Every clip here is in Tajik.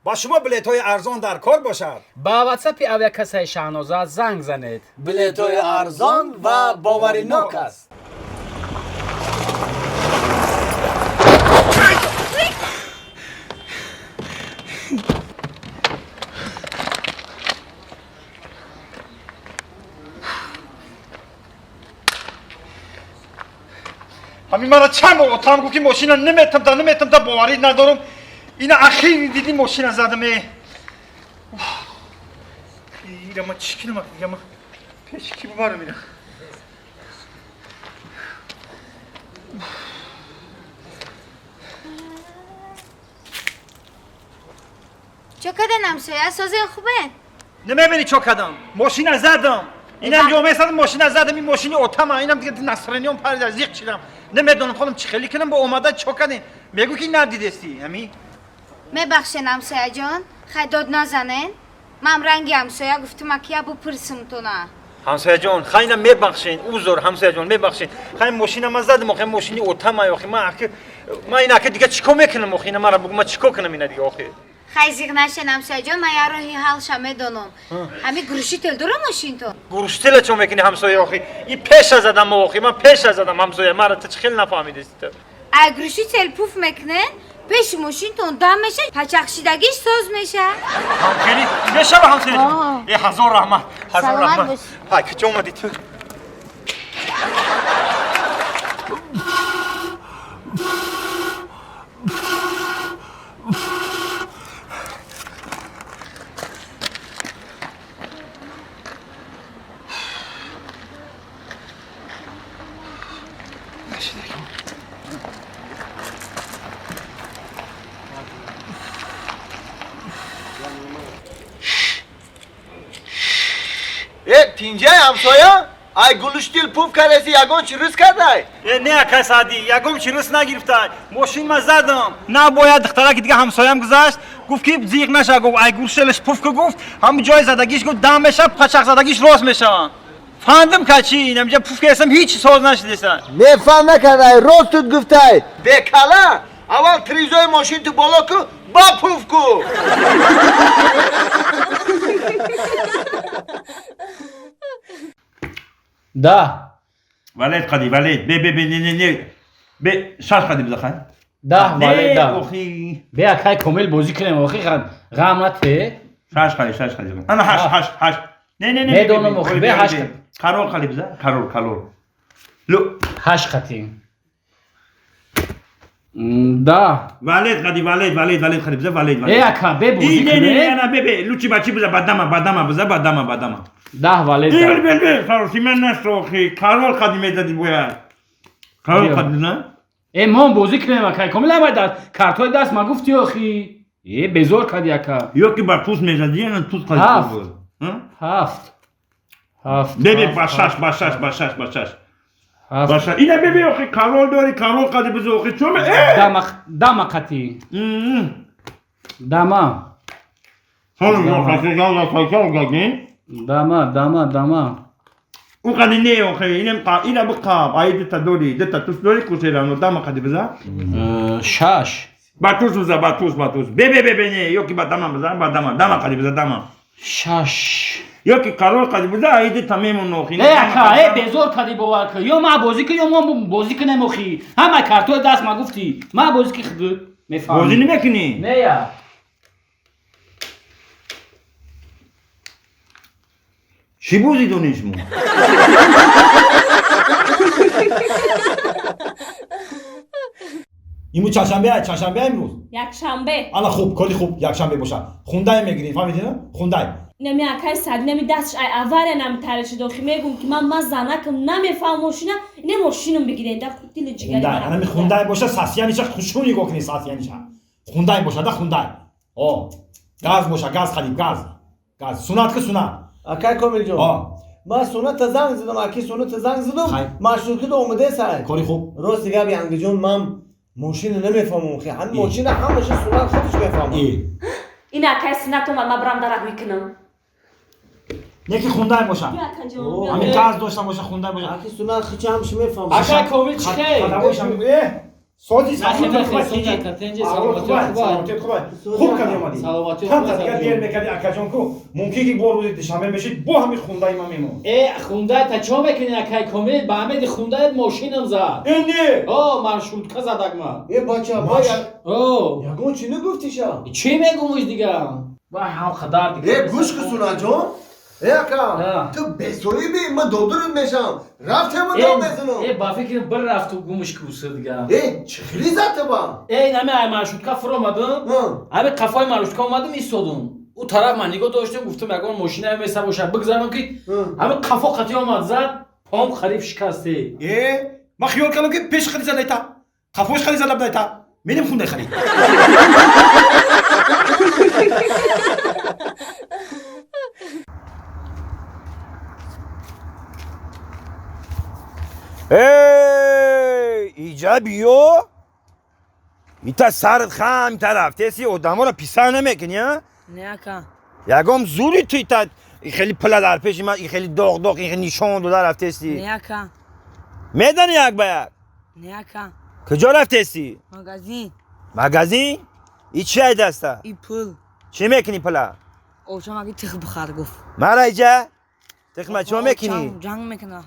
Ба шумо билетҳои арзон дар кор бошад. Ба ватсапи авиакассаи Шаҳноза занг занед. Билетҳои арзон ва боваринок аст. Ҳамин мара чанд бор отам гуфт, ки мошина неметам, та неметам, та боварӣ надорам. Ина ахири диди мошина задам. Э, ира ма чӣ кунам? Ира ма пеш ки бубарам ира? Чо кадан, ҳамсоя? Созен, хубен? Намебинӣ чо кардам? Мошина задам. Инам ҷомеа задам, мошина задам. Ин мошини отама, инам дига насрениём парида, зиқ чидам. Намедонам худам чӣ хеле кунам. Бо омада чо кардем, мегӯ ки надидестӣ ҳами. Мебахшен, ҳамсояҷон, хай дод назанен. Ман ранги ҳамсоя гуфтум, акия бупурсумтона. Ҳамсояҷон, хайна мебахшен, узр, ҳамсояҷон, мебахшен. Хай мошина ман задам, охи мошини отама. Охи ман аки ман ин аки дига чӣ кор мекунам? Охи ина мара бугу, ман чӣ кор кунам ина дига охи? Хай, зиқ нашен, ҳамсояҷон, ман як роҳи ҳалша медонам. Ҳами глушитель дора мошинто? Глушитель а чо мекунӣ, ҳамсоя? Охи и пеша задам, охи ман пеша задам. Ҳамсоя, мара ту чӣ хеле нафаҳмидести ту? Ай глушитель пуф мекунен, пеши мошинтон дам меша, пачақшидагиш соз меша. Ҳамхели мешава, ҳамсоя? Э, ҳазор раҳмат, ҳазор Саломат раҳмат. бошӣ. Ҳай, куҷо омадӣ ту? Э, тинҷай, ҳамсоя? Ай глушитель пуф кардеси, ягон чи рӯз кардай? Э, не, акай Саъдӣ, ягон чи рӯз нагирифта. Мошин ма задам. На бояд духтараки дига ҳамсоям гузашт, гуфт ки зиқ наша, гуфт, ай глушитель ш пуф ку, гуфт, ҳамн ҷои задагиш, гуфт, дам меша, пачақ задагиш рост мешава. Фаҳмдим ка чи инамҷа пуф кардесам, ҳеҷ соз нашидеса. Не, фаҳм накардай, рост тут гуфтай. Бекала, аввал тризои мошин ту боло ку, ба пуф ку. 10. Валет қади, валет. Бе, бе, бе, не, не, не. Бе, шаш қади биза, 10, валет, 10. Охи. Бе, акай Комил, бозӣ кунем, охи ғам нате. Шаш қади, шаш қади. Ана ҳашт, ҳашт, ҳашт. Не, не, не. Медонам, охи, бе, ҳашт. Король қади биза, король, король. Лу. Ҳашт қати. 10. Валет қади, валет, валет, валет қади биза, валет, Э, валет. ака, бе, бозӣ Не, не, не, кунем. ана, бе, бе, лучи бачи биза, бадама, бадама биза, бадама, бадама. 10, валет. Бе, 10. бе, бе, фароси ман нашто, охи. Король қади мезади бояд. Король Биё. қади, на? Э, мон бозӣ кунем, акай Комил, ҳамай даст картҳои даст ма гуфти, охи. Э, безор кади, ака. Ё ки ба туз мезади, ана туз қади. Ҳафт. Ҳафт, ҳафт. Бе, бе, ҳафт, ба шаш, ҳафт, ба шаш, ба шаш, ба шаш. Ҳафт. Баша, ина бе, бе, охи, король дори, король қади биза, охи, чо ме? Э! Дама, дама қати. Дама. Дама, дама, дама. У қади не, охи, инем қа, ина биқаб, ай дута дори, дута туз дори, кушерано, дама қади биза. Э, шаш. Ба туз биза, ба туз, ба туз. Бе, бе, бе, бе, не, ёки ба дама биза, ба дама, дама қади биза, дама. Шаш. Ёки король қади биза, ай дута мемон, охи. Э, ака, э, безор кади, бовар кун. Ё ма бозӣ кун, ё мо бозӣ кунем, охи. Ҳамаи картҳои даст ма гуфтӣ. Ма бозӣ ки худ мефаҳмӣ. Бозӣ намекунӣ? Не я. Чӣ бозӣ донӣ шумо? Имрӯз чандшанбе? Чандшанбе имрӯз? Якшанбе. Ана хуб, кори хуб, якшанбе бошад. Хундай мегирем, фаҳмидӣ? Хундай. Нами акай Сади, нами дастш ай авария нами таришид, охи мегум ки ман занакам, намефаҳм мошина, не мошинам бигирен да дили ҷигари. Хундай, анами хундай боша, сасияниша хушрӯ нигоҳ кунед, сасияниша. Хундай боша да, хундай. О, газ боша, газ хариб, газ. Газ. Сунат ки сунат. Акай Комилҷон, О, ман суната занг задам, аки суната занг задам. Хай. Маршруткада омадесай. Кори хуб. Рости гап, янгиҷон, ман мошина намефаҳмам, хи ҳами Э. мошина ҳамаша сунат худаш мефаҳмам. Э. Ин акай Сунат омад, ман барам дарак мекунам. Не ки хундай боша. Бё, акаҷон. О, бё. Ҳамин газ дошта боша, хундай боша. Аки сунат хича ҳамаша мефаҳмам. Акай Комил, чӣ хел? Хадавошам. Э, Сози саломатӣ хуб, хуб кардӣ омадӣ. Камтар дигар дер мекардӣ, акаҷон, ку мумкин ки бо рӯзи душанбе мешид, бо ҳамин хундаи ман мемонд. Э, хундай та чо мекунӣ, акай Комил? Ба ҳамеди хундаят мошинам зад. Э, не. О, маршрутка задак ман. Э, бача, ба О, ягон чӣ нагуфтиша? Чӣ мегумуш дига? Ва ҳам қадар дига. Э, гӯш ку, Сунаҷон. Э, ака, ту бесоиби, ман додурут мешавам. Рафтему дом мезанам. Э, ба фикри бір рафту гумуш куса дига. Э, чӣ хели зад ту ба? Э, нами ай маршрутка фуромадам. Ҳами қафои маршрутка омадам, истодум. Ӯ тараф ман нигоҳ доштам, гуфтам ягон мошина меса бошад, бигзарам, ки ҳами қафо қатӣ омад, зад, пом қариб шикасте. Э, ман хиёл кардам, ки пеш хари зада, қафош хари зада буда. Мерем хундаи харид. Эй, иҷа биё. Ита сарат хам рафтеси, одаморо писар намекунӣ, а? Не, ака. Ягом зури ту ита хеле пила дар пеши ман, хеле доғ доғ, хеле нишон дода рафтеси. Не, ака. Медани як ба як? Не, ака. Куҷо рафтеси? Магазин. Магазин? И чи ай даста? И пул. Чӣ мекунӣ пила? Очам аги тих бихар гуфт. Мара иҷа? Тихма чо мекунӣ? Ҷанг мекуна.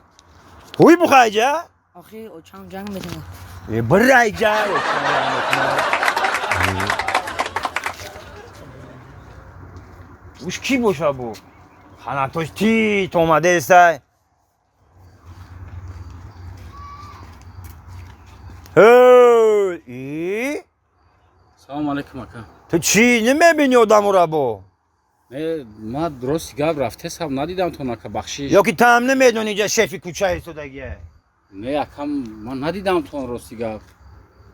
Ҳуй буха иҷа? Охи, очам ҷанг мекуна. Э, бира иҷа. Уш кӣ боша бу? Ханатош тит омадесай. Ҳей, и? Салом алейкум, ака. Ту чӣ намебинӣ одамура бо? Не, ман рости гап рафтесам, надидам тон, ака, бахшиш. Ё ки таам намедонӣ, иҷа шефи кӯча истодагия? Не, ака, ман надидам тон, рости гап.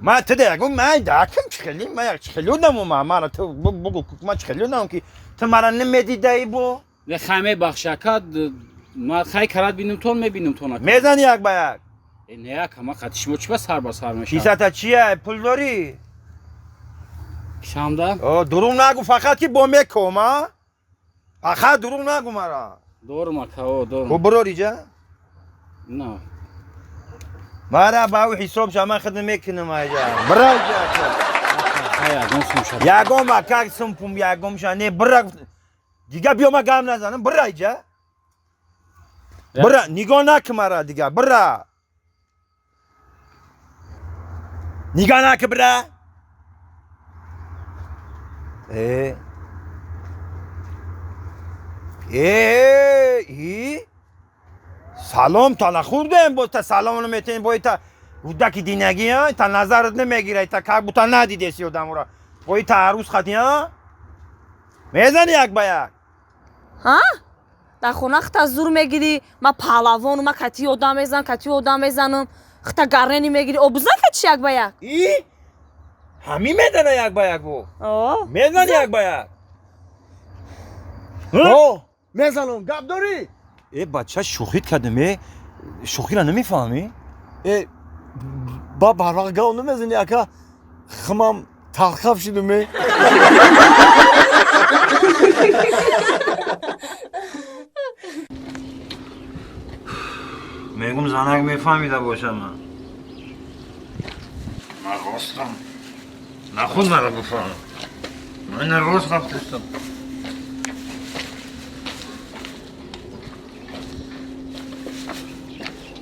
Ман ту дагум, ман дакам чӣ хели, ман як чӣ хели одаму, ман мара ту бугу, ман чӣ хели одам, ки ту мара намедидаи бо? Не, хай мебахши, ака, ман хай карат бинум тон, мебинум тон, ака. Мезани як ба як? Э, не, ака, ман қати шумо чӣ ба сар ба сар мешавам? Кисата чия? Пул дорӣ? Кисамда? О, дурӯғ нагу, фақат ки бо меком, а? Фақат дурӯғ нагу мара. Дорум, ака, о, дорум. Хуб, бирор иҷа? На. Мара ба ӯ ҳисоб ша, ман хидм мекунам аҷа. Бира иҷа. Хай, ягон сум ша. Ягон ака сум пум ягон ша не, бира. Дига биё, ман гап назанам, бира иҷа. Бира, нигоҳ накун мара дига, бира. Нигоҳ накун, бира. Э. Э, и? Салом та нахӯрдем, боз та салом наметем, бо та рӯдаки динагӣ, а? Та назарат намегирад, та как будто надидеси одамура. Бо та арӯз хати, а? Мезани як ба як? Ҳа? Дар хона хита зур мегирӣ, ман паҳлавону, ман кати одам мезанам, кати одам мезанам, хита гаррени мегирӣ, о бизан кати як ба як. И? Ҳамин мезана як ба як бо? О. Мезани як ба як? О, мезанам, гап дорӣ? Э, бача, шӯхит кардем, э? Шӯхиро намефаҳмӣ? Э, ба барвақт гап намезанӣ, ака, химам талхаф шудум, э. Мегум, занак мефаҳмида бошам ман. Ман ростам. Нахуд мара бифаҳмам. Ман рост рафтастам.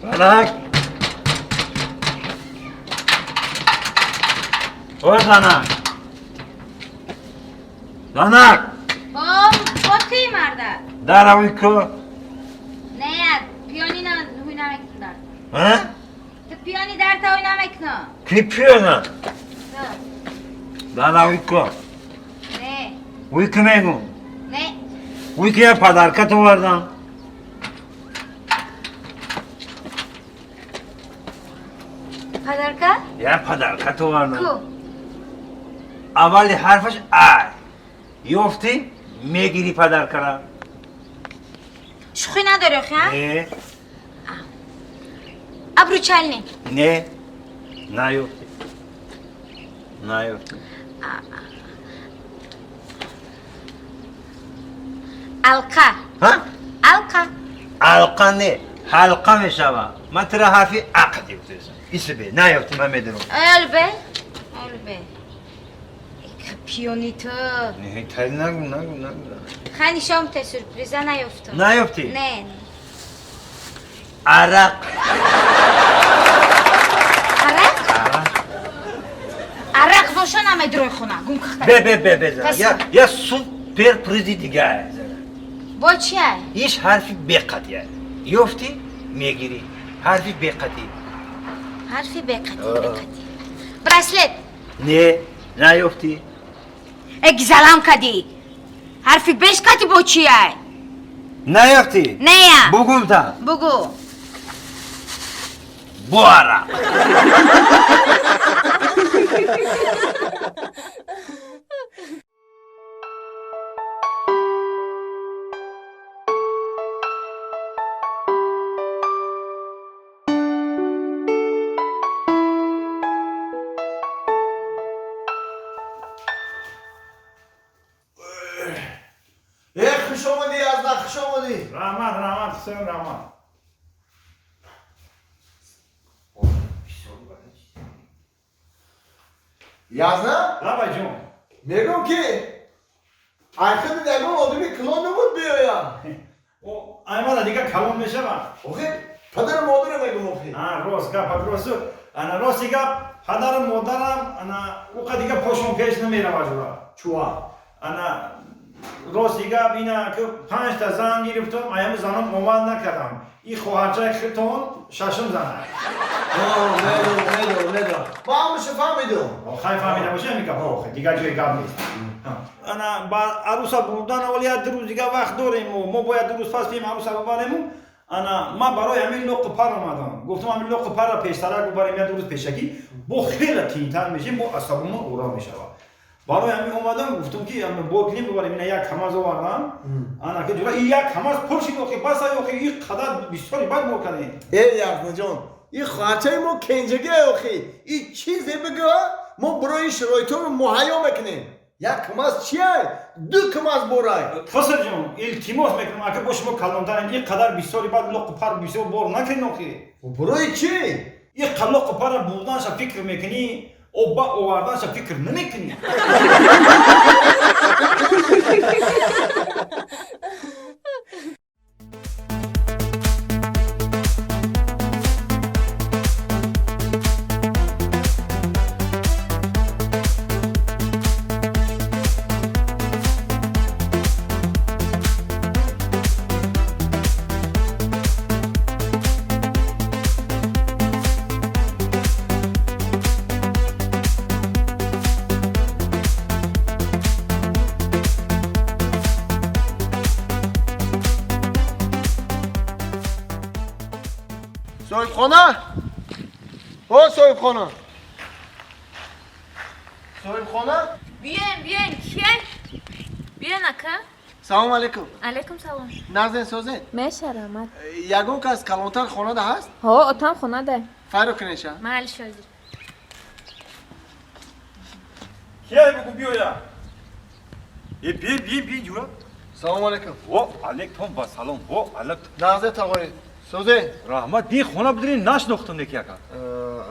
Занак! О, занак! Занак! О, бо ти марда. Даравӣ ку? Не, пиёни на ҳуй намекунам дар. А? Ту пиёни дар та ҳуй намекунам. Ки пиёна? Ту. Даравӣ ку? Не. Ҳуй ку мегум? Не. Ҳуй ки я подаркат овардам. Подарка? Я подаркат овардам. Ку? Аввали ҳарфаш ай. Ёфтӣ, мегирӣ подаркара. Шӯхӣ надорӣ охи, а? Не. Обручальный. Не. Наёфтӣ. Наёфтӣ. Алқа. Ҳа? Алқа. Алқа не. Ҳалқа мешава. Ман тура ҳарфи ақди гуфтаистам. Исбе, наёфтӣ ман медонам. Албе, албе. Пиони ту. Не, тари нагу, нагу, нагу. Хай нишон те сюрприза наёфтам. Наёфтӣ? Не. Арақ. Арақ? Арақ боша намедрои хона. Гум кахта. Бе, бе, бе, бе. Я суперпризи дига. Бо чия? Иш ҳарфи беқатия. Ёфтӣ, мегирӣ. Ҳарфи беқатӣ. Ҳарфи беқатӣ, беқатӣ. Браслет. Не, наёфтӣ. Э, гизалам кадӣ. Ҳарфи беш катӣ бо чия? Наёфтӣ? Нея. Бугум та. Бугу. Бо арақ. Раҳмат, раҳмат, Ҳусейн, раҳмат. Язна? Лабай ҷон. Мегӯм ки айхиди ягон одами калон набуд биёям. Аймада дига калон мешава. Охи, падару модарам мегӯм охи. А, рост гап, рост. Ана рости гап, падару модарам ана уқа дига пошон пеш намерава ҷура. Чуа? Ана рости гап ина ки 5 та зан гирифтам, аями занам омад накардам. И хоҳарчаи хитон шашум зана. Медонам, медонам, медонам. Ман ҳамаша фаҳмидам. Хай фаҳмида боши ҳамин гап, охи, дигар ҷои гап нест. Ана ба аруса бурдан оли як ду рӯз дигар вақт дорем, мо бояд 2 рӯз пас бием аруса бубарему. Ана ман барои ҳамин лоқу пар омадам. Гуфтам ҳамин лоқу парра пештарак бубарем як 2 рӯз пешакӣ, бо хеле тинтар мешем, бо асабумон ором мешавад. Барои ҳамин омадам, гуфтам ки бо кунем бубарем, ина як камаз овардам. Ана ки ҷура, и як камаз пур шид, охи бас ай, охи и қадар бисёри бад бор кардем. Э, Язнаҷон, и хоҳарчаи мо кенҷагӣ охи, и чизе бигӯ, мо барои шароитонро муҳайё мекунем. Як камаз чия? 2 камаз борай. Хосирҷон, илтимос мекунам, ака бо шумо калонтарем, и қадар бисёри бад лоқу пар бисёр бор накунем охи. Барои чӣ? И лоқу парра бурданша фикр мекунӣ, оба оварданша фикр намекунӣ. Соҳибхона? О, соҳибхона. Соҳибхона? Биёем, биёем, кие? Биёен ака. Салом алейкум. Алейкум салом. Назен созен? Меша, раҳмат. Ягон кас калонтар хонада ҳаст? Ҳо, отам хонада. Файро кунеша. Майли шозир. Кие бугу биёя? Е, би, би, би, ҷура. Салом алейкум. Во алейкум ва салом. Во алейкум. Назен тағои. Созе? Раҳмат, би хона бидирин нашнохтам неки ака.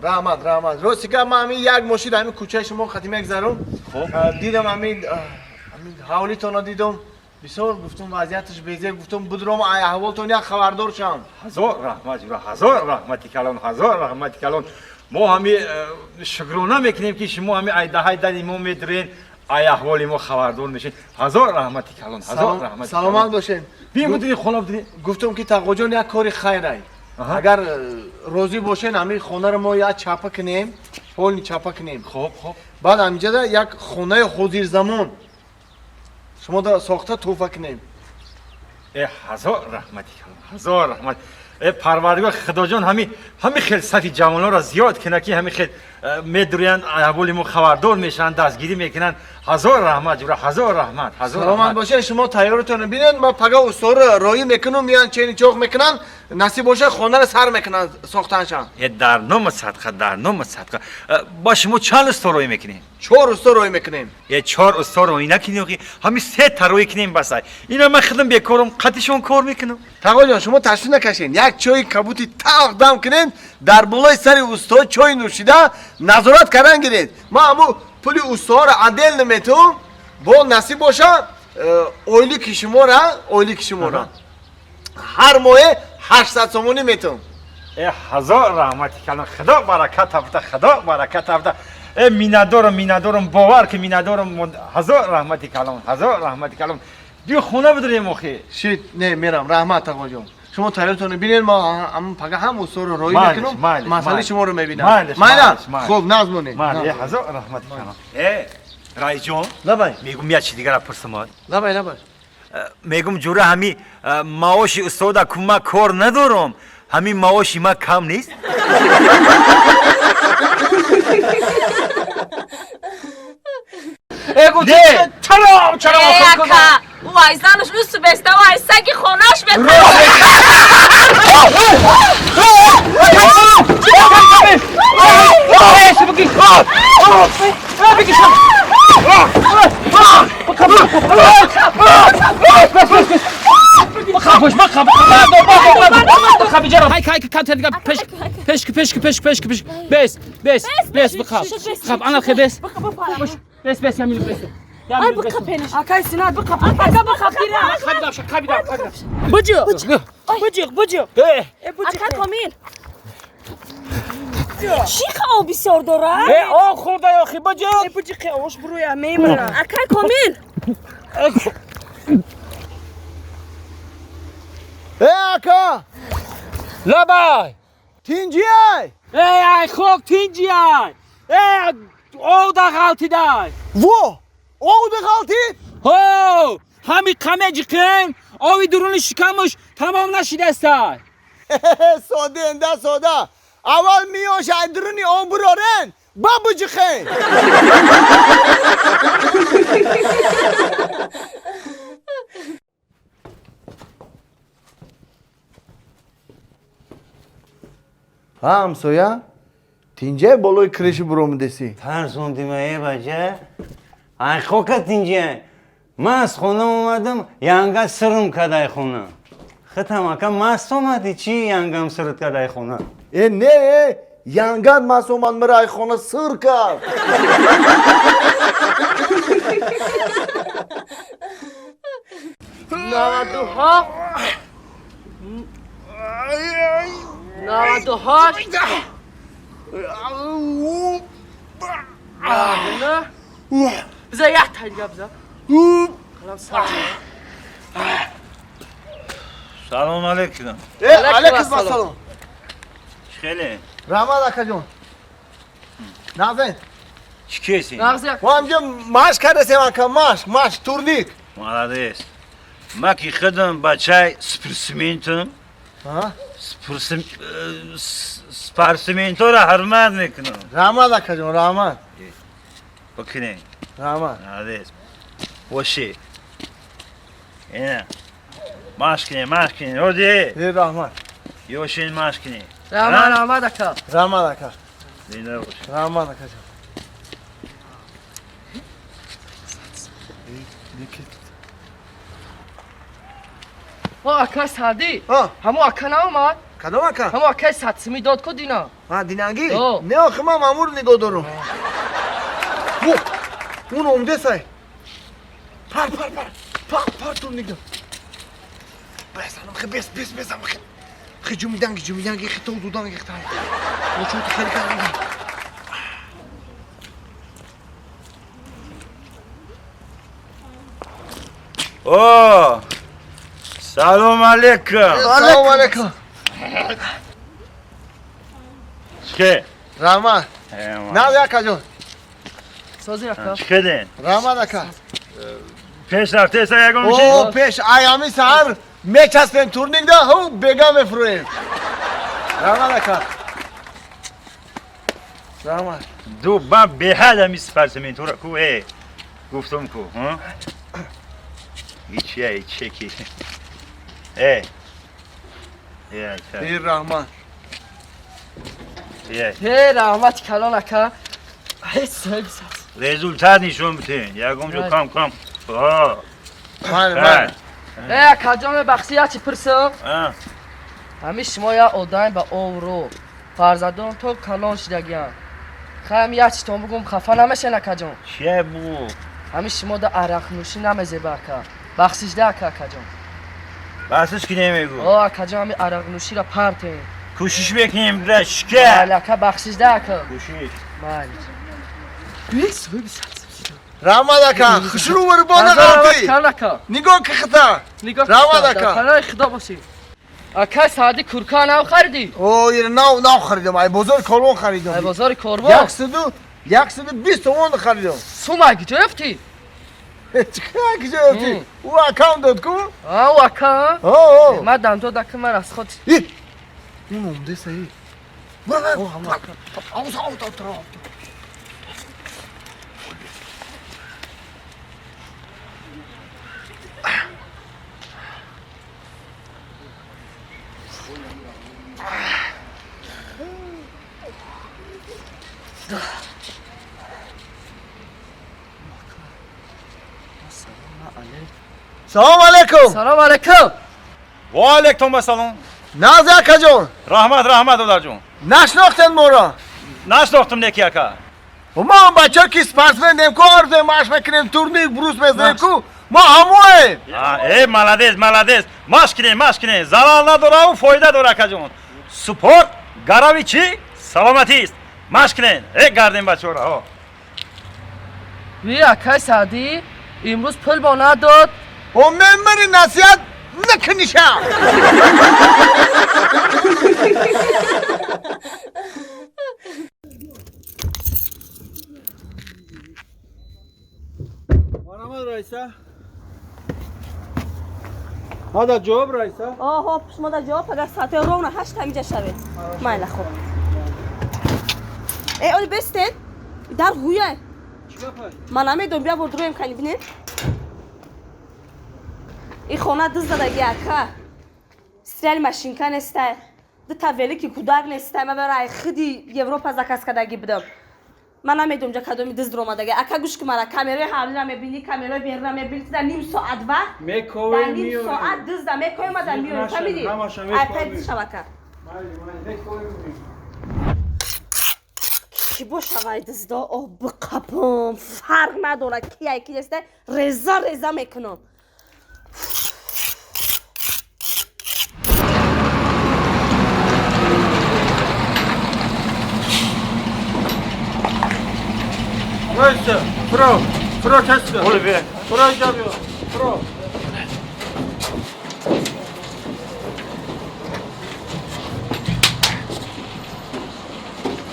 Раҳмат, раҳмат. Рости гап, ман ҳамин як мошин ҳамин кӯчаи шумо қати мегзарам. Хоб. Дидам ҳамин ҳавлитонро дидам. Бисёр гуфтум вазъияташ безеб, гуфтум будром ай аҳволтон як хабардор шавам. Ҳазор раҳмат, ҷура, ҳазор раҳмати калон, ҳазор раҳмати калон. Мо ҳами шукрона мекунем ки шумо ҳами ай даҳаи дари мо медурен, ай аҳволи мо хабардор мешед. Ҳазор раҳмати калон, ҳазор раҳмати. Саломат бошед. Би будри хона будри. Гуфтум ки тағоҷон як кори хайрай. Агар розӣ бошед, ҳамин хонаро мо як чапа кунем, полни чапа кунем. Хоб, хоб. Баъд ҳаминҷода як хонаи ҳозирзамон шумо да сохта тӯҳфа кунем. Э, ҳазор раҳмати калон, ҳазор раҳмат. Э, Парвардигор Худоҷон ҳами хел сафи ҷавононро зиёд кунад ки ҳами хел Медурянд, аҳволи мо хабардор мешаванд, дастгирӣ мекунанд. Ҳазор раҳмат, ҷура, ҳазор раҳмат, ҳазор Саломат раҳмат. бошед, шумо тайёритонро бинед, ман пага усторо роӣ мекунам, меян чени чоқ мекунанд, насиб бошад хонаро сар мекунанд сохтаншан. Э, дар номи садқа, дар номи садқа. Ба шумо чанд усто роӣ мекунем? 4 усто роӣ мекунем. Э, 4 усто роӣ накунем, охи ҳамин 3 та роӣ кунем басай. Ина ман худам бекорам, қатишон кор мекунам. Тағоҷон, шумо ташвиш накашед, як чойи кабути талх дам кунед, дар болои сари усто чой нӯшида назорат кардан гиред. Ман ҳамун пули устоҳоро отдел наметавам, бо насиб боша ойлики шуморо ҳар моҳе 800 сомонӣ метавам. Э, ҳазор раҳмати калон, худо баракат афта, худо баракат афта. Э, миннатдорам, миннатдорам, бовар ки миннатдорам. Ҳазор раҳмати калон, ҳазор раҳмати калон. Биё хона бидурем охи. Шит, не мерам, раҳмат тағоҷон. Шумо тайёртонро бинед, мо ҳамун пага ҳам усторо роӣ мекунам, масъалаи шуморо мебинам. Майла, хуб, назм монед. Майли, ҳазор раҳмати калон. Э, раисҷон, лабай. Мегум як чи дигара пурсам. Лабай, лабай. Мегум ҷура ҳами маоши устода кумак кор надорам. Ҳамин маоши ма кам нест? Не, чаро, чаро Ака, вай занаш усу беста, вай саги хонаш беста. Пеш, пеш, пеш, пеш, бес, бес, бес, бихаб. Хаб, ана хе бес. Бес, бес, ямин бес. Ай бихаб. Акай Синат бихаб. Ака бихаб гира. Хабидам, хабидам, хабидам. Буҷу. Буҷу, буҷу. Ака Комил. Чӣ об бисёр дорад? Э, об хӯрда охи, буҷу. Э, буҷу ки ош буруя мемирам. Акай Комил. Э, ака. Лабай. Тинҷиай. Э, ай хок тинҷиай. Э, овда ғалтидай. Во, овда ғалтид? Ҳо, ҳами қаме ҷиқем, ови дуруни шикамуш тамом нашидастай. Сода энда сода. Аввал миёш ай дуруни об бурорен, ба буҷиқен. Ҳа, ҳамсоя, тинҷай болои криши буромидесӣ? Тарсондима, э бача. Ай хока тинҷай. Ман аз хона омадам, янга сирм кадай хона. Хитам ака маст омадӣ, чӣ янгам сирт кадай хона? Э, не, э, янгат маст омад, мара ай хона сир кард. 97 98 99. Биза як танга биза. Қалам сар. Салом алейкум. Э, алейкум ассалом. Хеле. Раҳмат акаҷон. Нағзен. Чӣ кеси? Нағз. Мо ҳамҷа машқ кардасем ака, машқ, машқ, турник. Молодец. Ма ки худам бачаи спортсментам. Спортсментора ҳурмат мекунам. Раҳмат акаҷон, раҳмат. Бикунем. Раҳмат. Молодец. Боши. Ина. Машқ кунем, машқ кунем. Оди. Э, раҳмат. Ёшин машқ кунем. Раҳмат, раҳмат ака. Раҳмат ака. Зинда бош. Раҳмат акаҷон. О, ака Сади. Ҳамо ака наомад? Кадом ака? Ҳамо акаи садсимӣ дод ку дина. Ҳа, динагӣ? Не, охи ман мамур нигоҳ дорам. Во, он омдесай. Пар, пар, пар. Пар, пар турник. Бес, анам хе бес, бес, бес, ам хе. Хе ҷумиданги, ҷумиданги, хе тов дуданги, хе тай. Очо ти хели карданги. О! Салом алейкум. Салом алейкум. Чӣ? Раҳмат. Нав акаҷон. Сози ака. Чӣ кардин? Раҳмат ака. Пеш рафтеса ягон чиз? О, пеш ай ҳамин саҳар мечаспем турникда, ҳу бега мефурӯем. Раҳмат ака. Раҳмат. Ду ман беҳад ҳами спортсментура ку э гуфтум ку ҳа? И чия и чеки э я Эй раҳмат. Я Эй раҳмати калон ака. Ҳеҷ соҳиби сад. Результат нишон битен. Ягон ҷо кам кам. О. Майли, майли. Э акаҷон мебахшӣ як чӣ пурсам? Ҳамин шумо як одаме ба обрӯ. Фарзандон то калон шидагиянд. Хаем як читон бугум хафа намешен акаҷон. Чия бу? Ҳамин шумо да арақнӯшӣ намезеба ака. Бахшишда ака акаҷон. Бахшиш ки намегӯ. О акаҷон ҳамин арақнӯширо партем. Кӯшиш мекунем да шика. Майли ака бахшишда ака. Кӯшиш. Майли. Раҳмат ака. Хушрӯ варбона ғалти. Нигоҳ ки хита. Раҳмат ака. Паноҳи худо бошӣ. Ака сади курка нав харидӣ? О, ира нав нав харидам. Ай бозори корвон харидам. Ай бозори корвон? 120 сомон харидам. Сума куҷо ёфтӣ? Чӣ куҷо ёфтӣ? Ӯ акам дод ку? А, ӯ ака? О, о. Ман дам дод ака ман аз худ. Ин омде саи. О, ҳама ака. Аус, аус, аус, аус. Салом алейкум. Салом алейкум. Ва алейкум ассалом. Нази акаҷон. Раҳмат, раҳмат додарҷон. Нашнохтен моро? Нашнохтум неки ака. Мо бача ки спортсмен дем ку арзем маш мекунем турник брус мезанем ку мо ҳамоем. Э молодец, молодец. Маш кинем, маш кинем. Зарар надора ва фоида дора акаҷон. Спорт гарави чӣ? Саломатист. Маш кинем. Э гардем бачаҳоро. Ҳо. Ви акай Саъдӣ имрӯз пул бо надод. О мемари насиҳат накуниша. Марҳамат раиса. Ҳада ҷавоб раиса. Оҳо, шумо да ҷавоб агар соати ровно 8 ҳамиҷа шавед. Майла хуб. Э, оли бестед. Дар гӯя. Ман намедонам, бия бор дуроем кани бинед. И хона дыз задаги ака. Стрел машинка нестай. Дута велики кудак нестай. Ман барай хиди Европа заказ кадаги будам. Ман намедонам ҷа кадоми дыз дуромадаги. Ака гӯш ки мара камераи ҳавлира мебинӣ, камераи беруна мебинӣ, дар ним соат вақт. Дар ним соат дызда мекоем ада миёрем. Фаҳмидӣ? Ай пай шав ака. Ки бошавай дызда? О, биқапам. Фарқ надорад ки ай ки нестай. Реза реза мекунам. Раиса, фро, фро касба. Оли бе. Фро ҷабиё. Фро.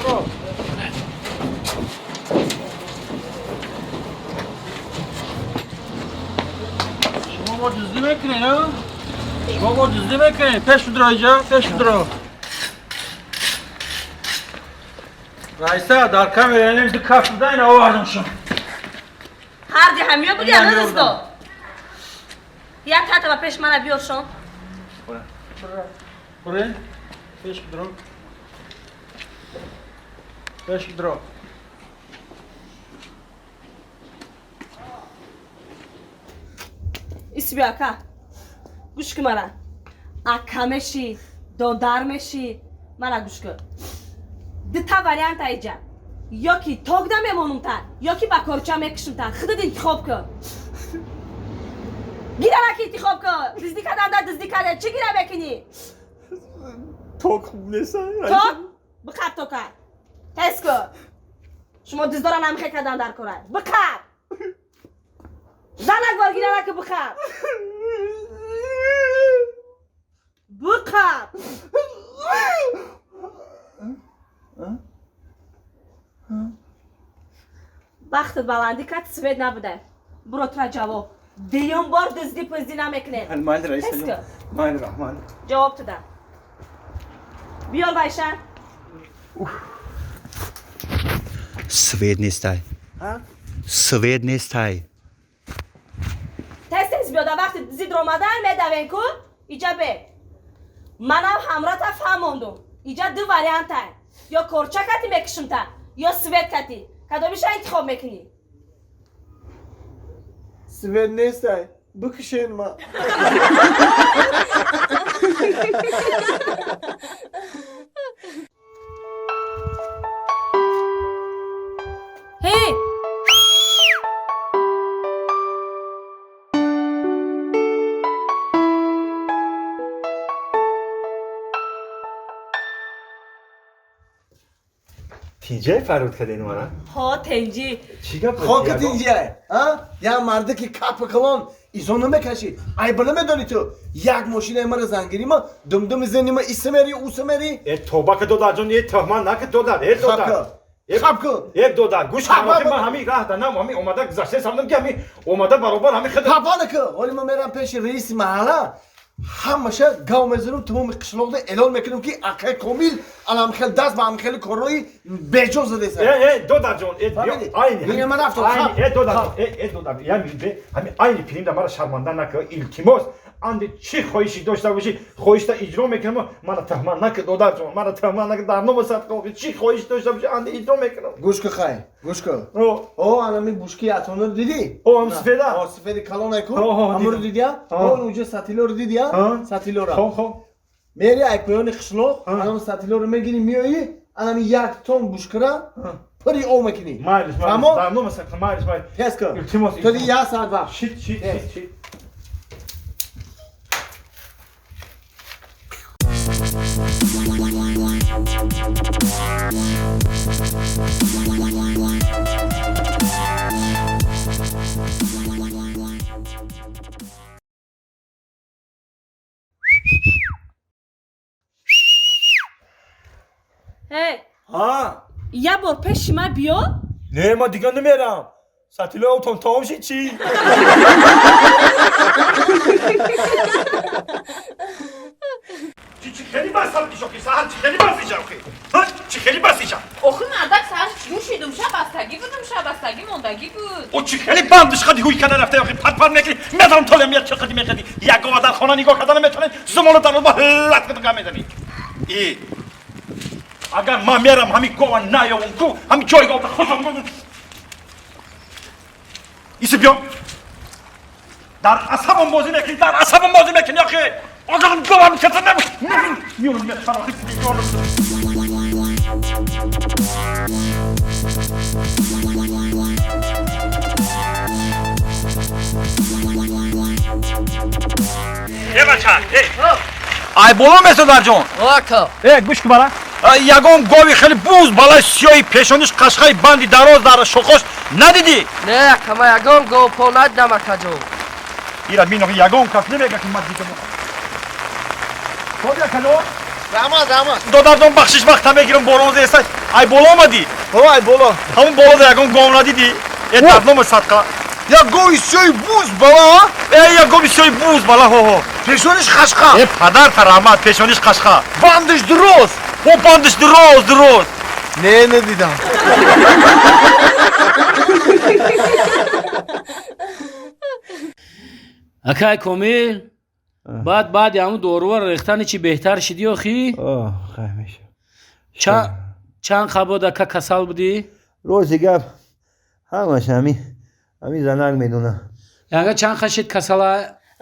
Фро. Шумо мо дуздӣ мекунед, а? Шумо мо дуздӣ мекунед. Пеш бидро иҷа, пеш бидро. Раиса, дар камера ним ду каф буда, ина овардам шумо. Ҳарди ҳамиё буди, ана дӯсто. Як тата ба пеш мана биёр шон. Бурен, пеш бидро. Пеш бидро. Исби ака. Гӯш ки мара. Ака мешӣ, додар мешӣ. Мара гӯш кун. Дута вариант аиҷа. Ё ки тогда мемонум та, ё ки ба корча мекушум та. Худат интихоб кун. Гира ки интихоб кун. Дуздӣ кардан да дуздӣ кардан. Чӣ гира мекунӣ? Ток хуб нест. Ток? Биқаб тока. Тез кун. Шумо дуздора намехе кардан дар кора. Биқаб. Занак бор гира ки биқаб. Биқаб. Бахтат баландӣ кард, свет набуда. Буро тура ҷавоб. Дуюм бор дуздӣ пуздӣ намекунед. Майли раиса. Майли раҳмат. Ҷавоб туда. Биёр вайша. Свет нестай. Свет нестай. Тез тез биёда вақти зидр омадан медавен ку иҷа бе. Манам ҳамрота фаҳмондум. Иҷа ду вариантай. Ё корча кати мекушумта, ё свет кати. Кадомиша интихоб мекунӣ? Свет нестай. Бикушен ма. Ҳей! Тинҷай фарёд карден мара? Ҳо, тенҷӣ. Чӣ гап? Хока тинҷай, а? Я марде ки капа калон изо намекашӣ. Айба намедонӣ ту. Як мошинаи мара зангирӣ ма, думдуми зани ма иса мери, уса мери. Э тоба ка додар ҷон, э тӯҳмат нака додар, э додар. Хаб ку. Э додар, гӯш кун, ман ҳамин раҳ данам, ҳамин омада гузашта самдам ки ҳамин омада баробар ҳамин хид. Папа нака. Ҳоли ман мерам пеши раиси маҳалла. Ҳамаша гав мезанам, тамоми қишлоқда эълон мекунам ки акай Комил аламхел даст ба амхели корҳои беҷо задеса. Э, э, додарҷон, э, айни. Мина ман рафтам. Э, додар, э, э, додар, я бе, ҳамин айни пирим да мара шарманда нака, илтимос. Анди чӣ хоҳиши дошта бошӣ, хоҳишта иҷро мекунам, мара тӯҳмат нака, додарҷон, мара тӯҳмат нака, дар номи садқоқи чӣ хоҳиш дошта бошӣ, анди иҷро мекунам. Гӯш кун хай, гӯш кун. О, анами бушки атонро дидӣ? О, ам сифеда? О, сифеди калонай ку? Амро дидӣ? О, уҷа сатилоро дидӣ? Сатилора. Хоб, хоб. Мери ай поёни қишлоқ, анам сатилоро мегирӣ, меоӣ, анами як тон бушкара пури об мекунӣ. Майлиш, майлиш, дар номи садқа, майлиш, майлиш. Тез кун. Илтимос, То ди як соат вақт. Шит, шит, шит, шит. Ҳей! Ҳа? Як бор пеши ман биё? Не, ман дигар намерам. Сатилои обтон тамом шид чӣ? Чӣ хеле басал ишохи, саҳар чӣ хеле бас ишохи? Ҳа? Чӣ хеле бас иша? Охи мардак саҳар нӯшидум, шабастагӣ будум, шабастагӣ мондагӣ буд. О чӣ хеле бандиш қади ҳуй карда рафта охи пат пат мекунӣ, медонам толем як чӣ қади мекардӣ. Як гова дар хона нигоҳ карда наметавонед, зумону дар ба лат қади гам мезанӣ. И агар ман мерам ҳамин гова наёвум ку, ҳамин ҷои гова худам. Иси биё. Дар асабам бозӣ мекунӣ, дар асабам бозӣ мекунӣ охи. Агар говам каса миёнам мехарам, миёнам. Э бача, э. Ай боло месодарҷон. Ака. Э, гӯш кун бара. Ягон гови хеле буз балаи сиёҳи пешониш қашқаи банди дароз дар шохош надидӣ? Не, ака, ман ягон гов по надидам, акаҷон. Ира минохи ягон кас намега ки ман дидам. Ходи акаҷон? Раҳмат, раҳмат. Додарҷон, бахшиш вақта мегирам, борон зеста. Ай боло омадӣ? Ҳо, ай боло. Ҳамон болода ягон гов надидӣ? Э, дар номи садқа. Як гови сиёҳи буз бала? Э, як гови сиёҳи буз бала, ҳо, ҳо. Пешониш қашқа. Э, падарта раҳмат, пешониш қашқа. Бандиш дуроз. О, бандиш дуроз, дуроз. Не, надидам. Акай Комил, баъд баъди ҳамун доруа рехтани чӣ беҳтар шидӣ охи? Хай меша. Чанд қабод ака касал будӣ? Рости гап, ҳамаш ҳамин занак медона. Янга чанд қашид касала?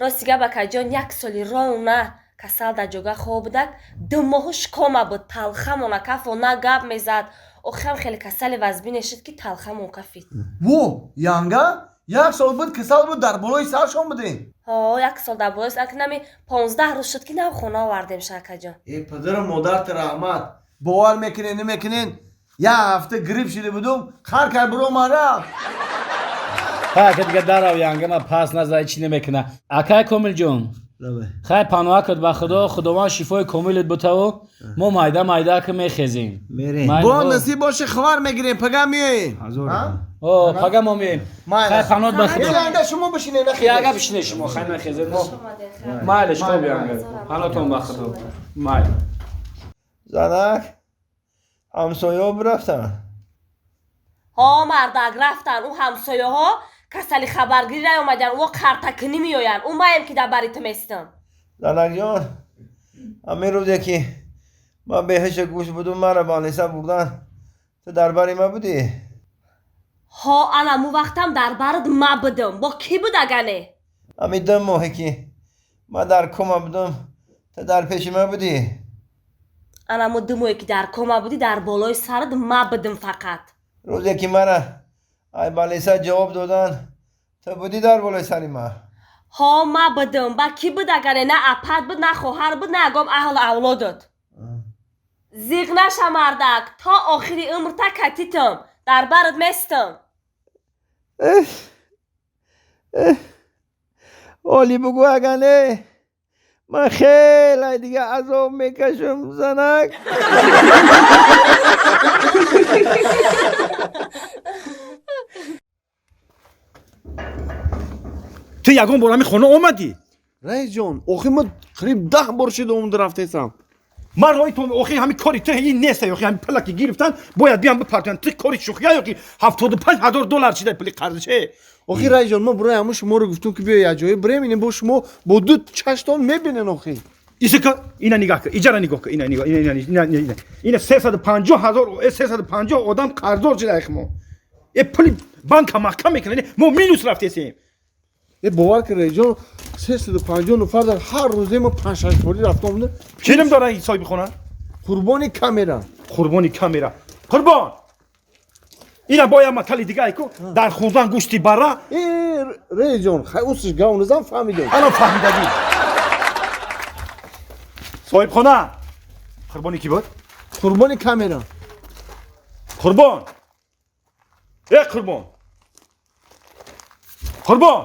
Рости гап акаҷон, як соли рона касал дар ҷога хоб будак, ду моҳу шикома буд, талхамона кафо на гап мезад. Охирам хеле касали вазбине шуд ки талхамон кафид. Во, янга? Як сол буд касал буд, дар болои саршон будем. Ҳо, як сол дар болои сар, нами 15 рӯз шуд ки нав хона овардем шакаҷон. Э, падару модарта раҳмат. Бовар мекунен, намекунен, як ҳафта грипп шида будум, хар кар биро ман рафт. Ха, ака дига дарав янга ма пас назай чӣ намекуна. Акай Комилҷон, хай паноҳ куд ба Худо, Худованд шифои комилат бутаву мо майда майда ки мехезем. Бо насиб боше хабар мегирем, пага меоем. О, пага мо меоем. Хай паноҳ ба Худо. Янга шумо бишине нахезед. Янга бишине шумо, хай нахезед мо. Майлеш хоб янга. Паноҳтон ба Худо. Майл. Занак, ҳамсоё бирафтан. Ҳо мардак рафтан, ӯ ҳамсояҳо касали хабаргирӣ наёмадиян, ӯ қартакунӣ меоянд. Ӯ маем ки дар бари ту местам. Занакҷон, ҳамин рӯзе ки ман беҳушу гӯш будум, маро болниса бурдан, ту дар бари ма будӣ? Ҳо, ана му вақтам дар бард ма будум. Бо кӣ буд агане? Ҳамин 2 моҳе ки ман дар кома будум, ту дар пеши ма будӣ? Ана му 2 моҳе ки дар кома будӣ, дар болои сарат ма будум фақат. Рӯзе ки мара ай болниса ҷавоб додан, ту будӣ дар болои сари ма? Ҳо, ма будум. Ба кӣ буд агане? На апат буд, на хоҳар буд, на ягон аҳлу авлодат. Зиқ наша мардак, то охири умрта катитам, дар барат местам. Оли бугӯ агане, ман хеле дига азоб мекашам, занак. Ту ягон бор ҳамин хона омадӣ? Раисҷон, охи ма қариб 10 бор шуда омада рафтесам. Ман роҳи ту охи ҳамин кори ту ин нест, охи ҳамин пула ки гирифтан бояд биям бипартоям. Ту кори шӯхия охи 75 000 доллар шида пули қарзше. Охи раисҷон, ман барои ҳамун шуморо гуфтум ки биё як ҷое бирем, ин бо шумо бо ду чаштон мебинен охи. Исика, ина нигоҳ кун, иҷара нигоҳ кун, ина нигоҳ, ина, ина, ина, ина, ина 350 000, 350 одам қарздор шида ах мо. Пули банка маҳкам мекунад, мо минус рафтесем. Бовар кун раисҷон, 350 нафар дар ҳар рӯзе мо 5-6 бори рафта омада. Чӣ ном дора ин соҳиби хона? Қурбони камера. Қурбони камера. Қурбон! Ина бояд матали дига айку, дар хӯрдан гӯшти бара. Раисҷон, хай усиш гав низам фаҳмидем. Ана фаҳмидагӣ. Соҳибхона. Қурбони кӣ буд? Қурбони камера. Қурбон. Қурбон. Қурбон.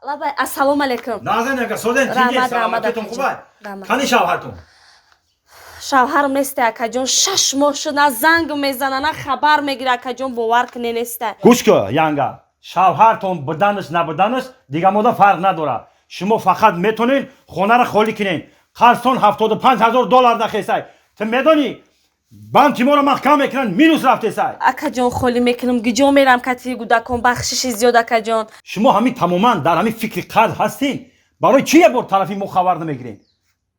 Лабай, ассалому алайкум. Назан ака, соден, тинҷе, Раҳмат, раҳмат, саломатитон акаҷон. хубай? Раҳмат. Қани шавҳартон? Шавҳарам неста, акаҷон, 6 моҳ шуд, на занг мезана, на хабар мегира, акаҷон, бовар кунӣ неста. Гӯш кун, янга. Шавҳартон буданаш, набуданаш дига мода фарқ надорад. Шумо фақат метонед хонаро холӣ кунед. Қарзтон 75 000 доллар дахесай. Ту медонӣ банки моро маҳкам мекунанд, минус рафтесай. Акаҷон, холӣ мекунам, гиҷо мерам кати гудакон, бахшиши зиёд, акаҷон. Шумо ҳамин тамоман дар ҳамин фикри қарз ҳастин. Барои чӣ як бор тарафи мо хабар намегирем?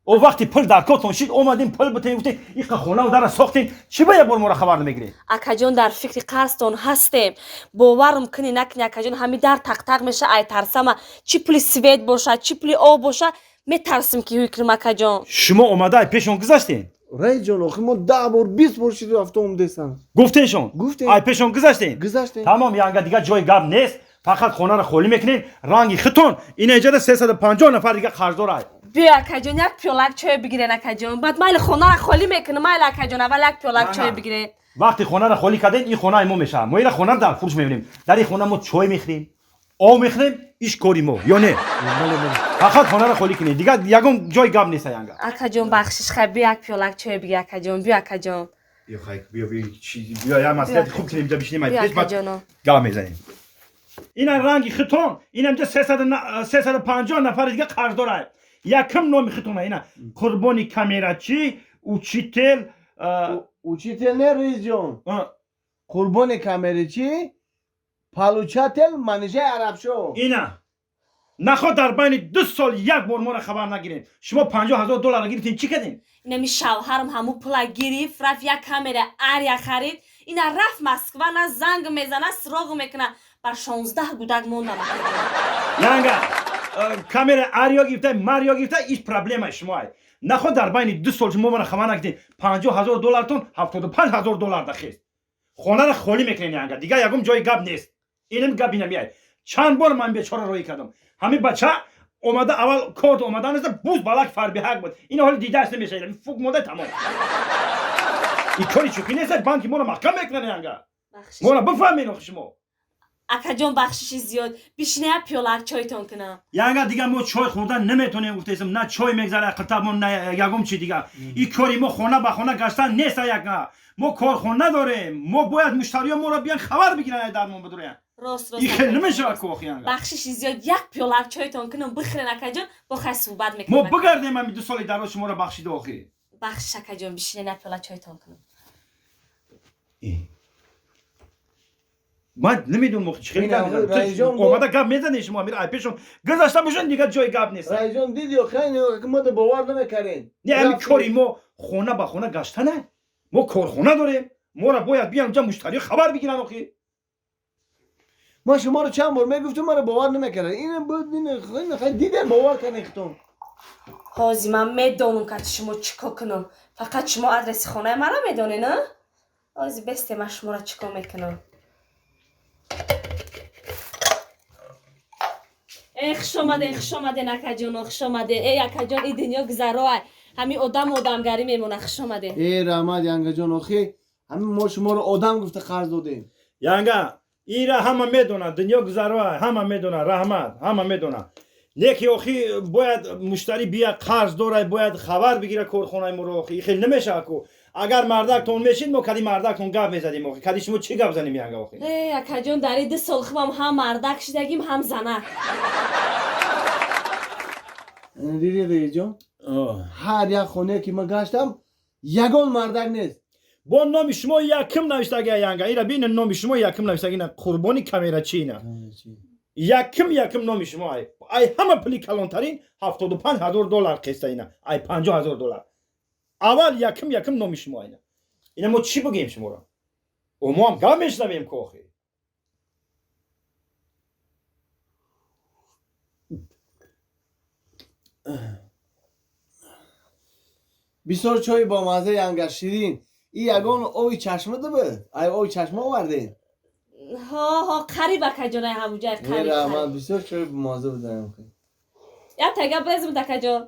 О вақти пул дар кортон шид, омадем пул битем, гуфтем иқа хонаву дара сохтем, чӣ ба як бор моро хабар намегирем? Акаҷон, дар фикри қарзтон ҳастем. Боварам кунӣ накунӣ, акаҷон, ҳамин дар тақтақ меша, ай тарсама, чӣ пули свет боша, чӣ пули об боша, метарсим ки ҳуй кунам, акаҷон. Шумо омада ай пешон гузаштем? Раисҷон, охи мо 10 бор, 20 бор шид рафта омадесам. Гуфтешон? Гуфтем. Ай пешон гузаштем? Гузаштем. Тамом, янга дига ҷои гап нест, фақат хонаро холӣ мекунем, ранги хитон ина иҷода 350 нафар дига қарздор ай. Биё, акаҷон, як пиёлак чой бигирен, акаҷон. Баъд майли хонаро холӣ мекунам, майли, акаҷон, аввал як пиёлак чой бигирен. Вақти хонаро холӣ кардем, ин хонаи мо мешавад. Мо ина хонаро дар фурӯш мебинем. Дар ин хона мо чой мехӯрем, об мехӯрем, иш кори мо ё не? Фақат хонаро холӣ кунед, дига ягон ҷои гап нест, янга. Акаҷон, бахшиш, хай биё як пиёлак чой бигир, акаҷон, биё, акаҷон. Биё, хай, биё, биё, чи, биё, як маслиҳати хуб кунем, инҷа бишинем, ай Биё, пеш, баъд акаҷоно. гап мезанем. Ина ранги хитон, ина инҷа 350 нафари дига қарздор ай. Якум номи хитона ина Қурбони камерачи, учитель, Учитель не, раисҷон. Қурбони камерачи, получатель манижаи арабшо. Ина наход дар байни 2 сол як бор моро хабар нагирем. Шумо 50 000 долларро гирифтем, чӣ кардем? Инами шавҳарам ҳаму пула гирифт, рафт як камера ария харид. Ина рафт Москва, на занг мезана, суроғ мекуна. Бар 16 гудак мондам, акаҷон. Янга, камера ариё гирифта, мариё гирифта, иш проблемаи шумо ай. Наход дар байни 2 сол шумо моро хабар нагирем, 50 000 доллартон 75 000 доллар дахест. Хонаро холӣ мекунем, янга, дига ягон ҷои гап нест. Инам гап инам яй. Чанд бор ман бечора роҳӣ кардам. Ҳамин бача омада аввал корт омадан аст, буз балак фарбиҳак буд. Ин ҳоли дидааш намешавад. Фук мода тамом. Ин кори шӯхӣ нест, банки моро маҳкам мекунад, янга. Бахшиш. Моро бифаҳмед охи шумо. Акаҷон, бахшиши зиёд, бишина як пиёлак чойтон кунам. Янга, дига мо чой хӯрдан наметонем, гуфтесам, на чой мегзара қиртаб мо, на ягон чи дига. Ин кори мо хона ба хона гаштан нест, ягна. Мо корхона дорем, мо бояд муштариён моро биён хабар бигиранд, дармон бидуроянд. Рост, рост. Ин хел намешавад ку охи, янга. Бахшиши зиёд, як пиёлак чойтон кунам, бихӯрен, акаҷон, бо хай суҳбат Мо мекунем. бигардем ҳами 2 соли дароз шуморо бахшида охи. Бахшиш, акаҷон, бишинен, як пиёла чойтон кунам. Ман намедонам охи чӣ хеле гап мезанам. Омада гап мезанед шумо, амир ай пешон гузашта бошед, дигар ҷои гап нест. Раисҷон, диди охи мо бовар намекардем. Не, ҳамин кори мо хона ба хона гаштана. Мо корхона дорем, моро бояд биям ҷа муштариё хабар бигиранд охи. Ман шуморо чанд бор мегуфтам, маро бовар намекардед. Ин буд, ин дидем, бовар кардед худтон. Ҳозир ман медонам, ки шумо чӣ кор кунам. Фақат шумо адреси хонаи маро медонед, а? Ҳозир бесте ман шуморо чӣ кор мекунам. Э, хуш омаден, хуш омаден, акаҷоно, хуш омаден. Э, акаҷон, ин дунё гузароай. Ҳамин одам одамгарӣ мемонад, хуш омаден. Э, раҳмат, янгаҷон, охи ҳамин мо шуморо одам гуфта қарз додем. Янга, инра ҳама медонад, дунё гузароай, ҳама медонад, раҳмат, ҳама медонад. Неки охи бояд муштарӣ бия қарз дорай, бояд хабар бигира корхонаи моро охи. И хел намешавад ку. Агар мардактон мешид, мо кади мардактон гап мезадем охи. Кади шумо чӣ гап занем янга охи? Э, акаҷон, дар ин 2 сол хубам ҳам мардак шидагим, ҳам занак. Диди раисҷон, ҳар як хонае ки ман гаштам, ягон мардак нест. Бо номи шумо якм навиштаги янга. Ира бин, номи шумо якм навиштаги, ина қурбони камерачи ина. Якм якм номи шумо ай. Ай ҳама пули калонтарин 75 000 доллар қиста ина. Ай 50 000 доллар. Аввал якм якм номи шумо ина. Ина мо чӣ бигӯем шуморо? О, мо ҳам гап мешунавем ку охи. Бисёр чойи бомазза, янга, ширин. И ягон ови чашма дибуд? Ай ови чашма овардед? Ҳо, ҳо, қариб акаҷон, ай ҳамуҷай қариб. Раҳмат, бисёр чойи бомазза буд. Як тага безм, акаҷон.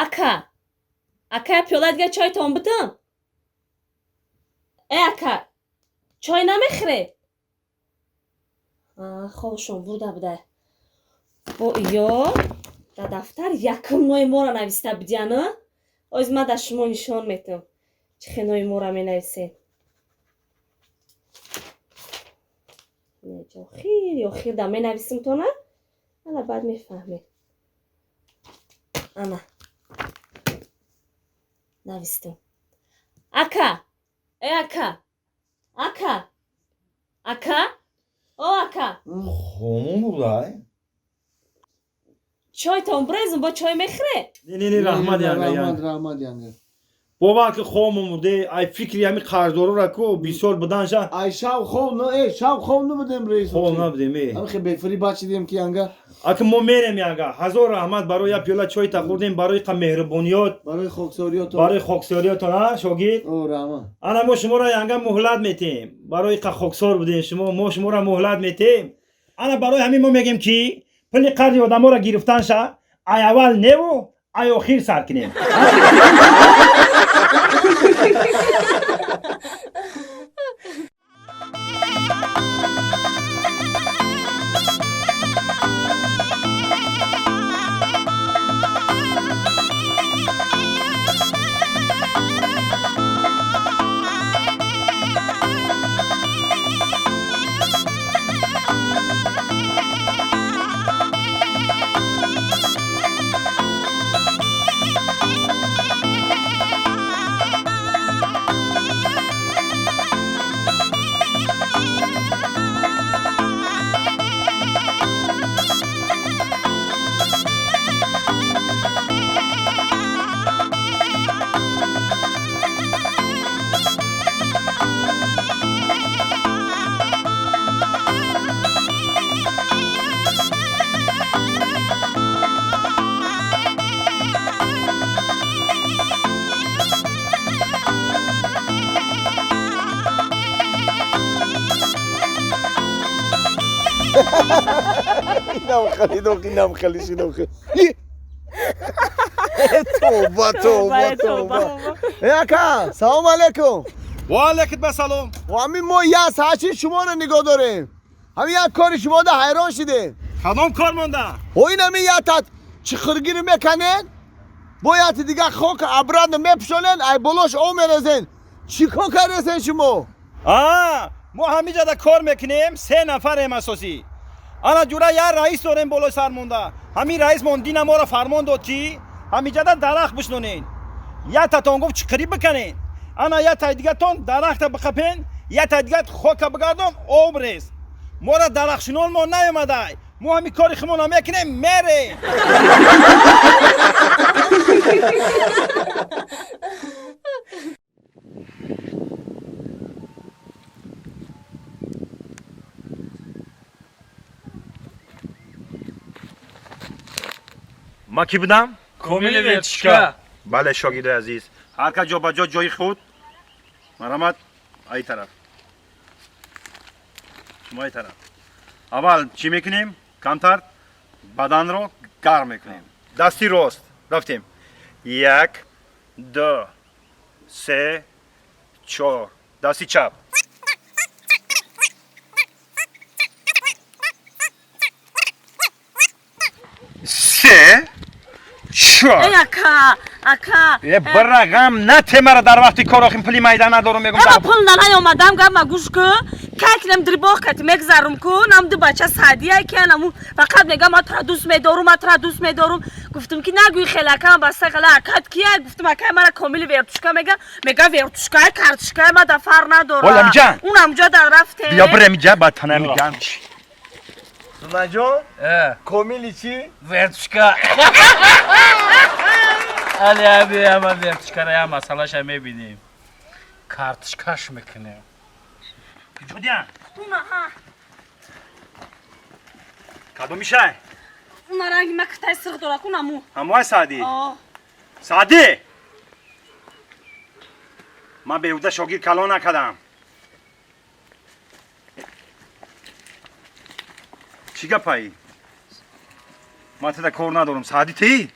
Ака, ака, я пиёла дига чойтон бидам? Э, ака, чой намехӯре? Хобшон бурда буда. Бо ё дар дафтар якум нои моро нависта будиян, а? Оз ман дар шумо нишон метам, чӣ хел нои моро менависед. Охир охир да менависим тона, ана баъд мефаҳмед. Ана навистам. Ака, э, ака, ака, ака, о, ака. Хомон бурдай? Чойтон брезм, бо чой мехӯре? Не, не, не, раҳмат, янга, раҳмат, раҳмат, янга. Бовар ки хомон бурде, ай фикри ҳами қарздорора ку бисёр буданша. Ай шав хоб на, э, шав хоб набудем, раис. Хоб набудем, э. Ҳами хе бефри бачидем ки янга. Аки мо мерем, янга. Ҳазор раҳмат барои як пиёла чой та хӯрдем, барои қа меҳрубониёт. Барои хоксориётон. Барои хоксориётон, а, шогирд? О, раҳмат. Ана мо шуморо янга муҳлат метем. Барои қа хоксор будем шумо, мо шуморо муҳлат метем. Ана барои ҳамин мо мегем ки пули қарзи одаморо гирифтанша ай аввал неву ай охир сар кунем. اینم خرید و اینم خلیش اینم خرید. توبه توبه توبه. ای اکا، سلام علیکم. و علیکم السلام. و همین ما یه ساعت شما رو نگاه داریم. همین یک کاری شما ده حیران شدیم. کدام کار مونده؟ و این همین یه تا چخرگی رو میکنن، باید دیگه خاک ابرند میپوشونن، ای بلاش آب میریزن. چیکار کردین شما؟ ما همینجا دا کار میکنیم، 3 نفریم اساسی. Ана ҷура як раис дорем болои сар монда. Ҳамин раис мон дина моро фармон дод ки ҳамиҷада дарахт бишнонед. Як татон гуфт чиқирӣ биканед. Ана як тай дигатон дарахта биқапен, як тай дигат хока бигардон, об рез. Мора дарахтшинон мо наёмадай. Мо ҳамин кори худмона мекунем, мерем. Ма кӣ будам? Комили вертушка. Бале, шогирди азиз. Ҳар кас ҷо ба ҷо ҷои худ. Марҳамат, ай тараф. Шумо ай тараф. Аввал чӣ мекунем? Камтар баданро гарм мекунем. Дасти рост. Рафтем. 1, 2, 3, 4. Дасти чап. Се, чор. Эй, ака, ака. Е, бира ғам нате мара дар вақти кор охим пули майда надорум мегум. Ама пул нанаёмадам, гап ма гӯш ку. Кай кинем дрибоҳ кати мегзарум ку, нам ду бача саъдия ки анаму фақат мегам ма тура дӯст медорум, ма тура дӯст медорум. Гуфтум ки нагӯй хеле акам баста хеле акат кия? Гуфтум акай мара комили вертушка мега, мега вертушкай картушкай ма да фар надора. Ола миҷа. Унам ҷо дар рафте. Бия бирем иҷа ба танами гарм. Сулаймонҷон, комили чӣ? Вертушка. Али аби ама вертушкара я масъалаша мебинем. Картушкаш мекунем. Ҷудя. Уна ҳа. Кадом ишай? Уна ранги ма китай сирх дорак, унаму. Ҳамои Саъдӣ? О. Саъдӣ! Ман беҳуда шогирд калон накардам. Чӣ гапаи? Ман тада кор надорам. Саъдӣ тӣ?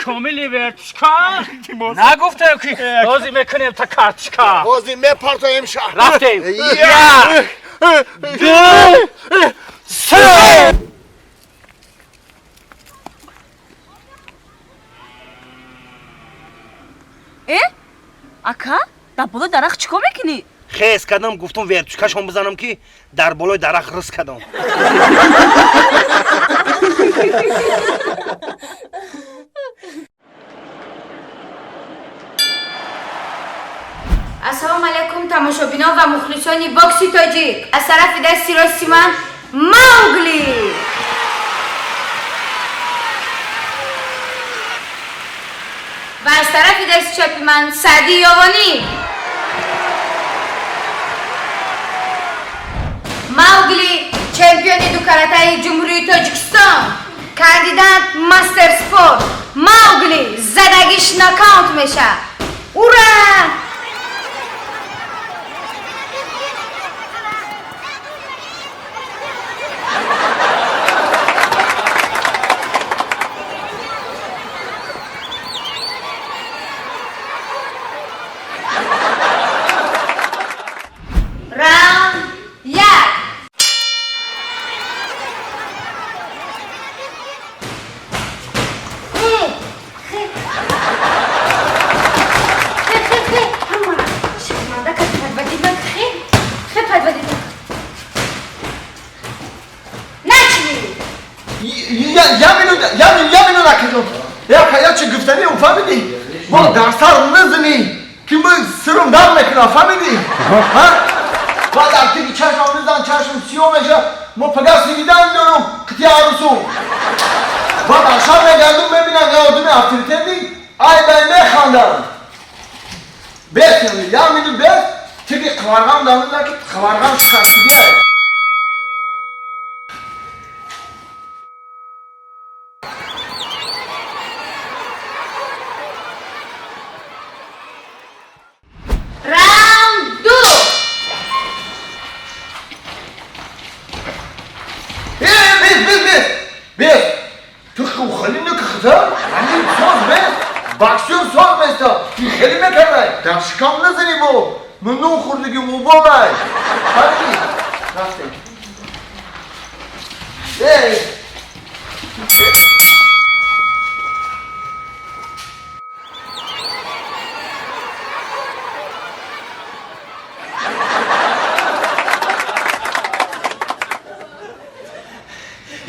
Комили вертушка? Нагуфтем ки бозӣ мекунем та картушка. Бозӣ мепартоем шаҳр. Рафтем. Як, ду, се. Э? Ака, дар болои дарахт чӣ кор мекунӣ? Хез кардам, гуфтум вертушкашон бизанам ки дар болои дарахт рис кардам. Ассалому алайкум тамошобинон ва мухлисони бокси тоҷик. Аз тарафи дасти рости ман Маугли. Ва аз тарафи дасти чапи ман Саъди Ёвонӣ. Маугли чемпиони дукаратаи Ҷумҳурии Тоҷикистон, кандидат мастер спорт. Маугли задагиш нокаут мешавад. Ура! Раунд як. Я минут акаҷон. Я чӣ гуфтанӣ фаҳмидӣ? Мо дар сар назанӣ ки мо сирум дар мекунам, фаҳмидӣ? Ҳа? Баъд аз тиги чашмам мезан, чашм сиёҳ меша, мо пага сивидан дорум қити арӯсу. Баъд аз шаб мегардум, мебинам я одами авторитетӣ, ай бай механдам. Бес, я минут бес, тиги қаварғам дар мезан ки қаварғам шикастигия. Раунд ду. Э, бес, бес, бес. Бес. Ту хеле нукхта? Ҳамин соз бес. Боксёр соз беста. Ту хеле мекардай. Дар шикам назанӣ бо. Ман нун хӯрдагӣ муболай. Фаҳмидӣ? Рафтем. Эй.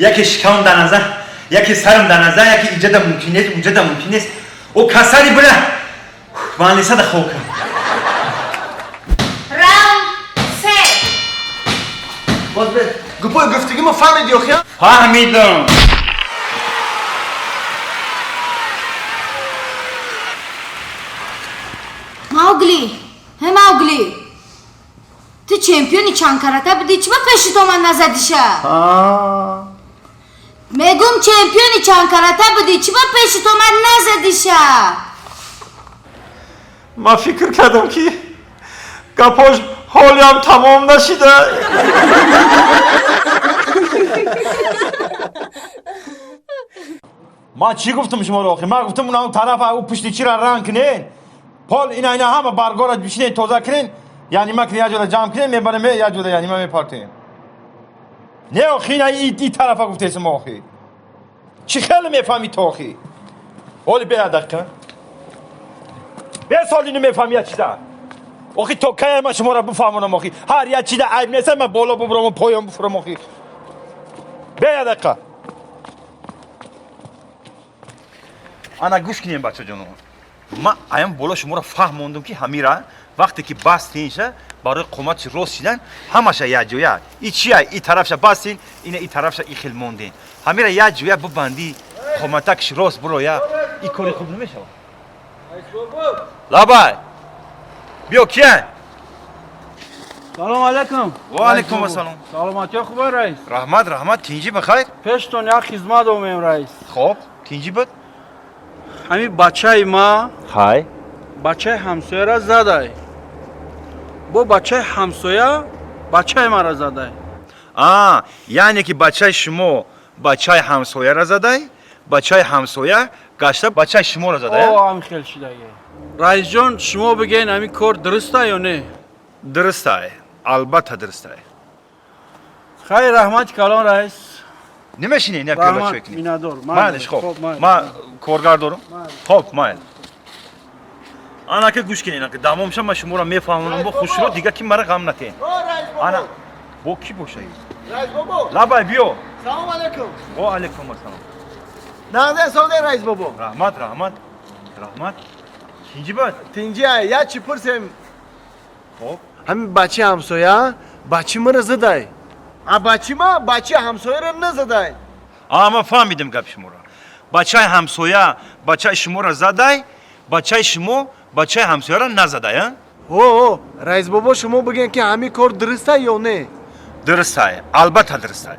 Яке шикамам дар назар, яке сарам дар назар, яке иҷада мумкин нест, унҷада мумкин нест. О касари бира ванлисада хокам. Раунд се. Боз бе гупои гуфтагимо фаҳмиди охи? Фаҳмидам. Маугли, ҳе Маугли. Ту чемпиони чанд карата будӣ, чиба пеши то ман назадиша? Мегум чемпиони чанд карата будӣ, чиба пеши то ман назадиша? Ман фикр кардам ки гапош ҳолиам тамом нашида. Ман чӣ гуфтам шуморо охи? Ман гуфтам он тараф ӯ пушти чира ранг кунед. Пол ина ина ҳама баргора бишинед тоза кунед. Яъне ма як ҷода ҷамъ кунем, мебарем як ҷода, яъне ма мепартем. Не охи, ина и тарафа гуфтесим охи. Чӣ хеле мефаҳмӣ ту охи? Ҳоли бе дақиқа. Бе сол инو мефаҳмӣ як чиза. Охи то кай ман шуморо бифаҳмонам охи? Ҳар як чиза айб нест, ман боло бубурам ва поён бифурам охи. Бе як дақиқа. Ана гӯш кунем бачаҷоно. Ман аям боло шуморо фаҳмондум ки ҳамира вақте ки бастинша барои қоматши рост шидан ҳамаша якҷоя. И чия и тарафша бастин, ина и тарафша и хел мондин. Ҳамира якҷоя бибандӣ, қоматакш рост буроя, и кори хуб намешавад. Лабай. Биё киян? Салом алейкум. Ва алейкум ассалом. Саломатиё хуб раис? Раҳмат, раҳмат, тинҷи бахайр? Пештон як хизмат омем раис. Хоб, тинҷи буд? Ҳамин бачаи ма хай бачаи ҳамсояра задай. Бо бачаи ҳамсоя бачаи мара задай. А, яъне ки бачаи шумо бачаи ҳамсояра задай, бачаи ҳамсоя гашта бачаи шуморо задай? О, ҳамин хел шидаги. Раисҷон, шумо бигӯен ҳамин кор дуруста ё не? Дурустай, албатта дурустай. Хайр, раҳмати калон раис. Намешинӣ, не пиёла чой кунӣ? Миннатдор. Майлиш, хоб. Ман коргар дорам. Хоб, майл. Ана ки гӯш кунед, дамом ша ман шуморо мефаҳмонам бо хушро, дига ки мара ғам натен. Ана бо ки бошаи? Раис бобо. Лабай биё. Салом алейкум. Ва алейкум ассалом. Нағзе соде раис бобо. Раҳмат, раҳмат. Раҳмат. Тинҷи бад? Тинҷи я чӣ пурсем? Хоб. Ҳамин бачаи ҳамсоя бачи маро задай. А бачи ма бачаи ҳамсояро назадай. А, ман фаҳмидам гапи шуморо. Бачаи ҳамсоя бачаи шуморо задай, бачаи шумо бачаи ҳамсояро назадай, а? О, раис бобо, шумо бигӯен ки ҳамин кор дуруста ё не? Дурустай, албатта дурустай.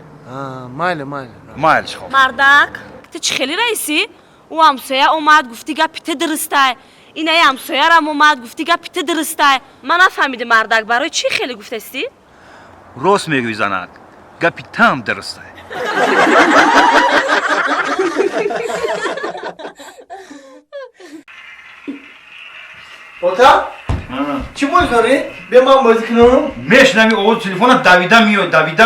Майли, майли. Майлиш, хоб. Мардак, ту чӣ хеле раисӣ? Ӯ ҳамсоя омад, гуфти гапи ту дурустай. Инаи ҳамсоярам омад, гуфти гапи ту дурустай. Ман нафаҳмидим мардак, барои чӣ хеле гуфтастӣ? Рост мегӯӣ занак, гапи там дурустай. Ота? Чӣ бозӣ дорӣ? Бия ман бозӣ кунам. Мешунавӣ овози телефона давида меояд, давида.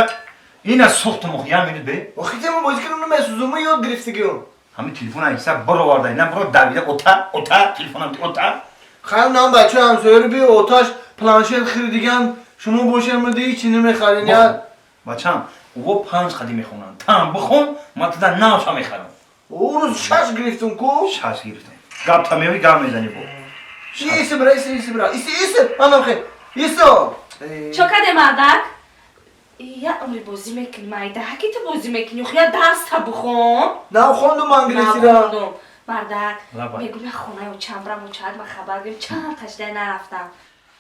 Ина сӯхтам охи, як минут бе. Охи тема бозӣ кунам намесӯзум, ман ёд гирифтагиам. Ҳамин телефона ҳисса бароварда, ина биро давида ота, ота, телефонам ота. Хайр, нам бачаи ҳамсояро би оташ планшет харидиган, шумо бошед мада ҳечи намехарин я. Бачам, ӯ 5 қади мехонанд. Там бихон, ман туда навша мехарам. Ӯ рӯз 6 гирифтум ку? 6 гирифтум. Гап та меои, гап мезанӣ бо. Иси бира, иси, иси бира. Иси, иси, манам хе. Исо. Чо каде мардак? Я умри бозӣ мекунӣ, майда. Ҳаки ту бозӣ мекунӣ, охи я дарс та бихон. Нав хондум англисиро. Мардак, мегӯм я хонаи очам брам, очак ма хабар гирем, чанд ташдай нарафтам.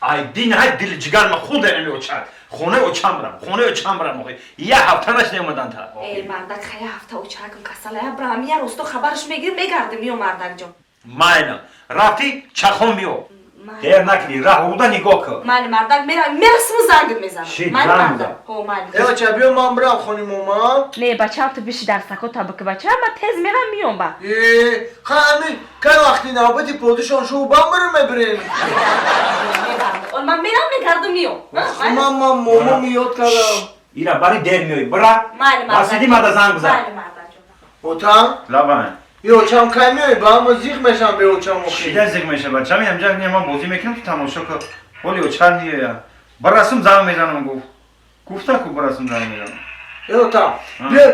Ай дин ҳай дили ҷигар ма худа нами очак. Хонаи очам брам, хонаи очам брам охи. Я ҳафта нашнеомадан та. Э, мардак, хая ҳафта очакам касала, я брам, я росто хабараш мегирем, мегардем, ё мардак ҷон. Майна, рафти чахон биё. Дер накунӣ, раҳ уда нигоҳ кун. Майли мардак, мерасму зангит мезанам. Майли мардак. Ҳо, майли. Э, оча, биё ман брам хони мома. Не, бачам, ту биши дарсако та бики, бачам, ман тез мерам миём ба. Э, хай ами, кай вақти навбати подишон шув бам бирем мебирем. Ман мерам мегардум миём. Ман ман момо миёд кардам. Ира бари дер миёй, бира. Майли мардак. Расиди мада занг бизан. Майли мардак ҷон. Отам? Лабай. Ё очам кай миёй, ба мо зиқ мешам бе очам охи. Шида зиқ меша бачам, ҳамҷа не ман бозӣ мекунам, ту тамошо кун. Ҳоли очар ниёя. Барасум занг мезанам гуфт. Гуфта ку барасум занг мезанам. Ё та. Биё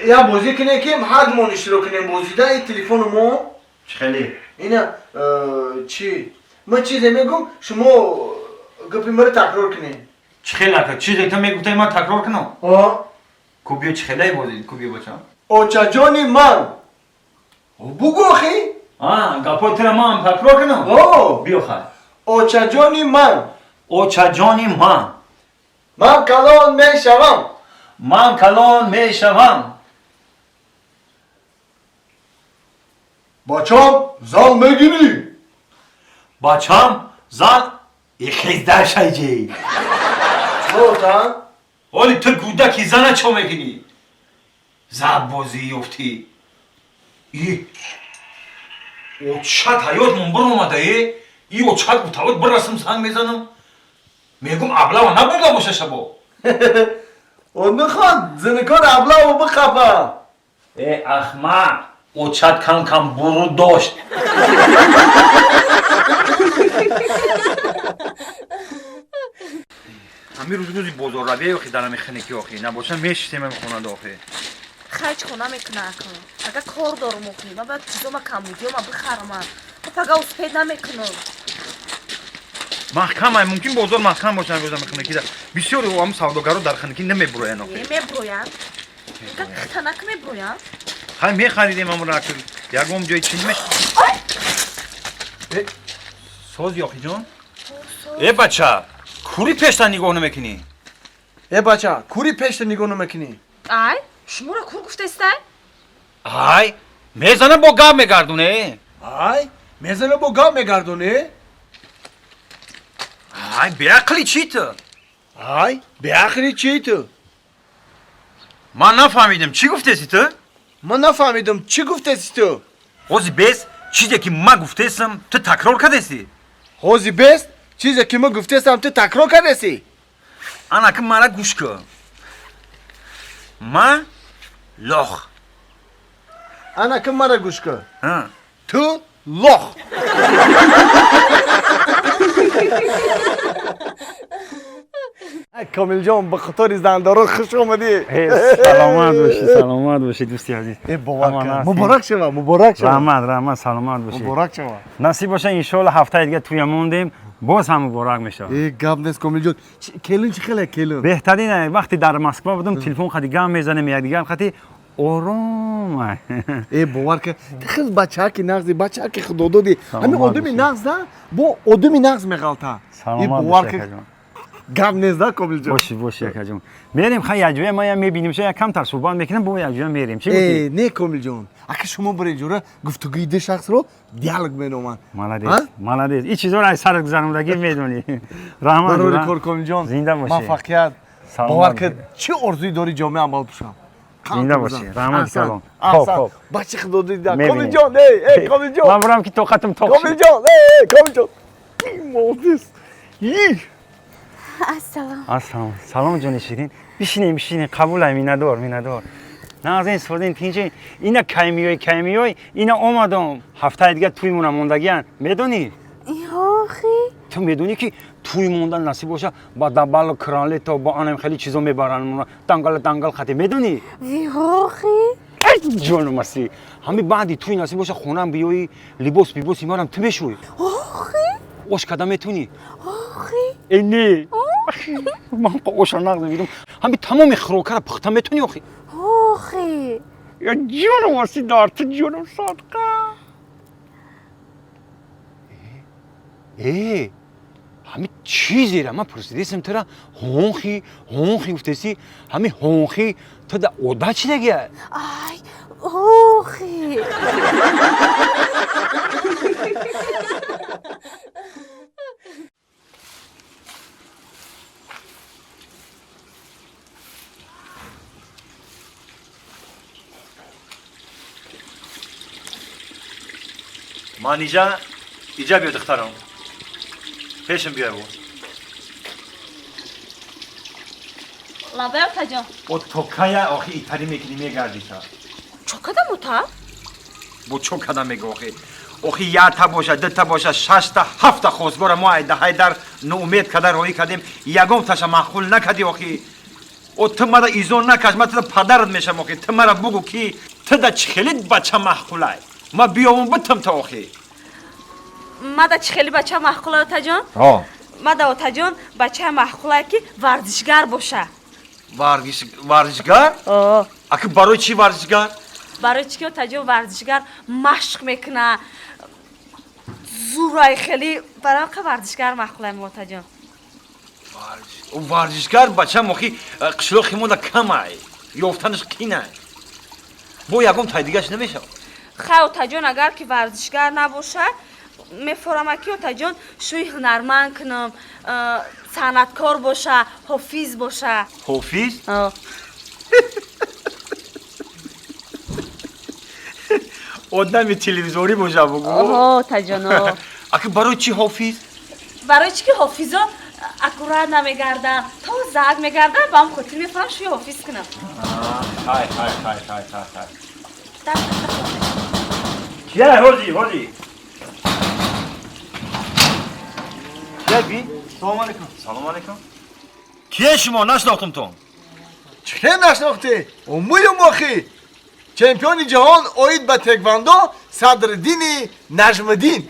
я бозӣ кунем, ки ҳардумон иштирок кунем бозида. И телефону мо. Чӣ хеле? Ина чӣ? Ман чизе мегум, шумо гапи маро такрор кунед. Чӣ хеле ака? Чизе ту мегуфтай, ман такрор кунам? О? Ку биё, чӣ хеле бозӣ? Ку биё, бачам. Очаҷони ман. Бугӯ охи. А, гапои тура ман такрор кунам? О. Биё хай. Очаҷони ман. Очаҷони ман. Ман калон мешавам. Ман калон мешавам. Бачам зан мегирӣ. Бачам зан ихиздашайҷи. Чота? Оли ту кӯдаки, зана чо мекунӣ? Заббозӣ ёфтӣ. И очат ҳаётмон биромада е? И очат гуфтавод бирасм, занг мезанам. Мегум, аблава набурда боша шабо. О, мехоҳад зинакор аблаву бихапа. Э, ахмақ, очат кам кам буруд дошт. Ҳамин рӯз рӯзи бозорравия охи, дар ҳами хиники охи набоша мешистем ҳами хонада охи. Хайч хона мекуна ака. Ага, кор дорум охи. Ман бояд чизома камбудиёма бихарама. Ма пага успеть намекунам. Маҳкам ай, мумкин бозор маҳкам боша ҳамин рӯзами хинакида. Бисёри ҳам савдогаро дар хинакӣ намебуроянд охи. Мебуроянд. Танак мебуроянд. Хай, мехаридем ҳамонро, ягон ҷои чи намеш. Сози охиҷон? Э, бача, кури пешта нигоҳ намекунӣ? Э, бача, кури пешта нигоҳ намекунӣ? Ай, шуморо кур гуфтестай? Ай, мезана бо гап мегардоне. Ай, мезана бо гап мегардоне. Ай, беақли чӣ ту? Ай, беақли чӣ ту? Ман нафаҳмидам, чӣ гуфтеси ту? Ман нафаҳмидам, чӣ гуфтеси ту? Ҳози бес чизе ки ман гуфтесам, ту такрор кардеси? Ҳози бес чизе ки ман гуфтесам, ту такрор кардеси? Ана ки мара гӯш кун. Ман лох. Ана ки мара гӯш кун. Ту лох. Комилҷон, ба қатори зандорон хуш омадӣ. Саломат бошӣ, саломат бошӣ, дӯсти азиз. Э, бовар кун, муборак шава, муборак шава. Раҳмат, раҳмат, саломат бошӣ. Муборак шава. Насиб боша, иншоалло, ҳафтаи дига туя мондем, боз ҳам муборак мешавад. Э, гап нест, Комилҷон. Келин чӣ хеле, келин? Беҳтарин. Вақте дар Москва будам, телефон хати гап мезанем якдигар хати, ором. Э, бовар кун, ту хел бачаки нағзи, бачаки худододӣ. Ҳамин одами нағз да бо одами нағз меғалта. Саломат бовар бошӣ, кун. акаҷон. Гап нест да, Комилҷон. Боши, боши, акаҷон. Мерем, хай, якҷоя ма я мебинем, ша якамтар суҳбат мекунем, бо якҷоя мерем. Чӣ гуфтӣ? Э, не, Комилҷон, ака, шумо бирен ҷура, гуфтугӯи ду шахсро диалог меноманд. Молодец, молодец. Ин чизоро аз сарат гузарондагӣ медонӣ. Раҳмат. Барори ҷон. кор, Комилҷон. Зинда бошӣ. Муваффақият. Саломат бовар кун, бошӣ. Чӣ орзуи дори, ҷомеа амал пӯшам. Зинда бошӣ. Раҳмат калон. Хоб, хоб. Бачи худододӣ. Мебинем. Комилҷон, эй, эй, Комилҷон. Ман бурам ки тоқатам тоқ шуд. Комилҷон, эй, эй, Комилҷон. Молодец. Ассалом. Ассалом, салом, ҷони ширин. Бишинем, бишинем. Қабулай, миннатдор, миннатдор. Нағзин, созин, тинҷин? Ина кай миёй, кай миёй, ина омадам. Ҳафтаи дига туймона мондагиян, медонӣ? Охи. Ту медонӣ, ки туй мондан насиб боша, ба дабалу кранлето, бо анам хеле чизо мебаранд, дангал дангал хати, медонӣ? Охи. Ҷону маси, ҳами баъди туй насиб боша, хонаам биёӣ, либос бибоси марам ту мешӯй. Охи. Ош када метунӣ? Охи. Э, не, ман оша нағз мебинам. Ҳами тамоми хӯрокара пухта метунӣ охи? Охи. Я ҷону маси, дар ту ҷону садқа. Э, ҳами чизера ман пурсидесам, тура ҳонхи ҳонхи гуфтеси, ҳами ҳонхи ту да одат чидагия? Ай, охи. Манижа, иҷа биё, духтарам. Пешам биё бо. Лабай, отаҷон. О, то кая охи итари мекунӣ, мегардӣ та? Чо кадам, ота? Бо чо кадам мега охи? Охи, якта боша, дута боша, шашта, ҳафта хостгора мо айдаҳайдар ноумед када роҳӣ кардем, ягон таша маъқул накардӣ охи. О ту мара изон накаш, ман тура падарат мешам охи. Ту мара бугу ки ту да чӣ хели бача маъқулай. Ма биёвум битам та охи. Ма да чӣ хели бача маъқулай, отаҷон? Ҳо. Ма да отаҷон бачаи маъқулай ки варзишгар боша. Варзишгар? О. Аки барои чӣ варзишгар? Барои чӣ ки отаҷон варзишгар машқ мекуна. Зурай хели барои қа варзишгар маъқулай ма отаҷон. Варзишгар бачам охи қишлоқи мо да камай. Ёфтанаш қинай. Бо ягон тай дигаш намешавад. Хай отаҷон агар ки варзишгар набоша, мефорама ки отаҷон шӯи ҳунарманд кунам, санъаткор боша, ҳофиз боша. Ҳофиз? Одами телевизорӣ боша бугу. Оҳо, отаҷон. Аки барои чӣ ҳофиз? Барои чӣ ки ҳофизо аккурат намегардам, то заг мегардам, ба ҳам хотир мефорам шӯи ҳофиз кунам. Хай, хай, хай, хай, хай, хай. Кия, ҳоҷи, ҳоҷи. Кия би? Салом алейкум. Салом алейкум. Кия шумо нашнохтум тон? Чӣ нашнохтӣ? Умую мохи. Чемпиони ҷаҳон оид ба теквандо Садриддини Наҷмиддин.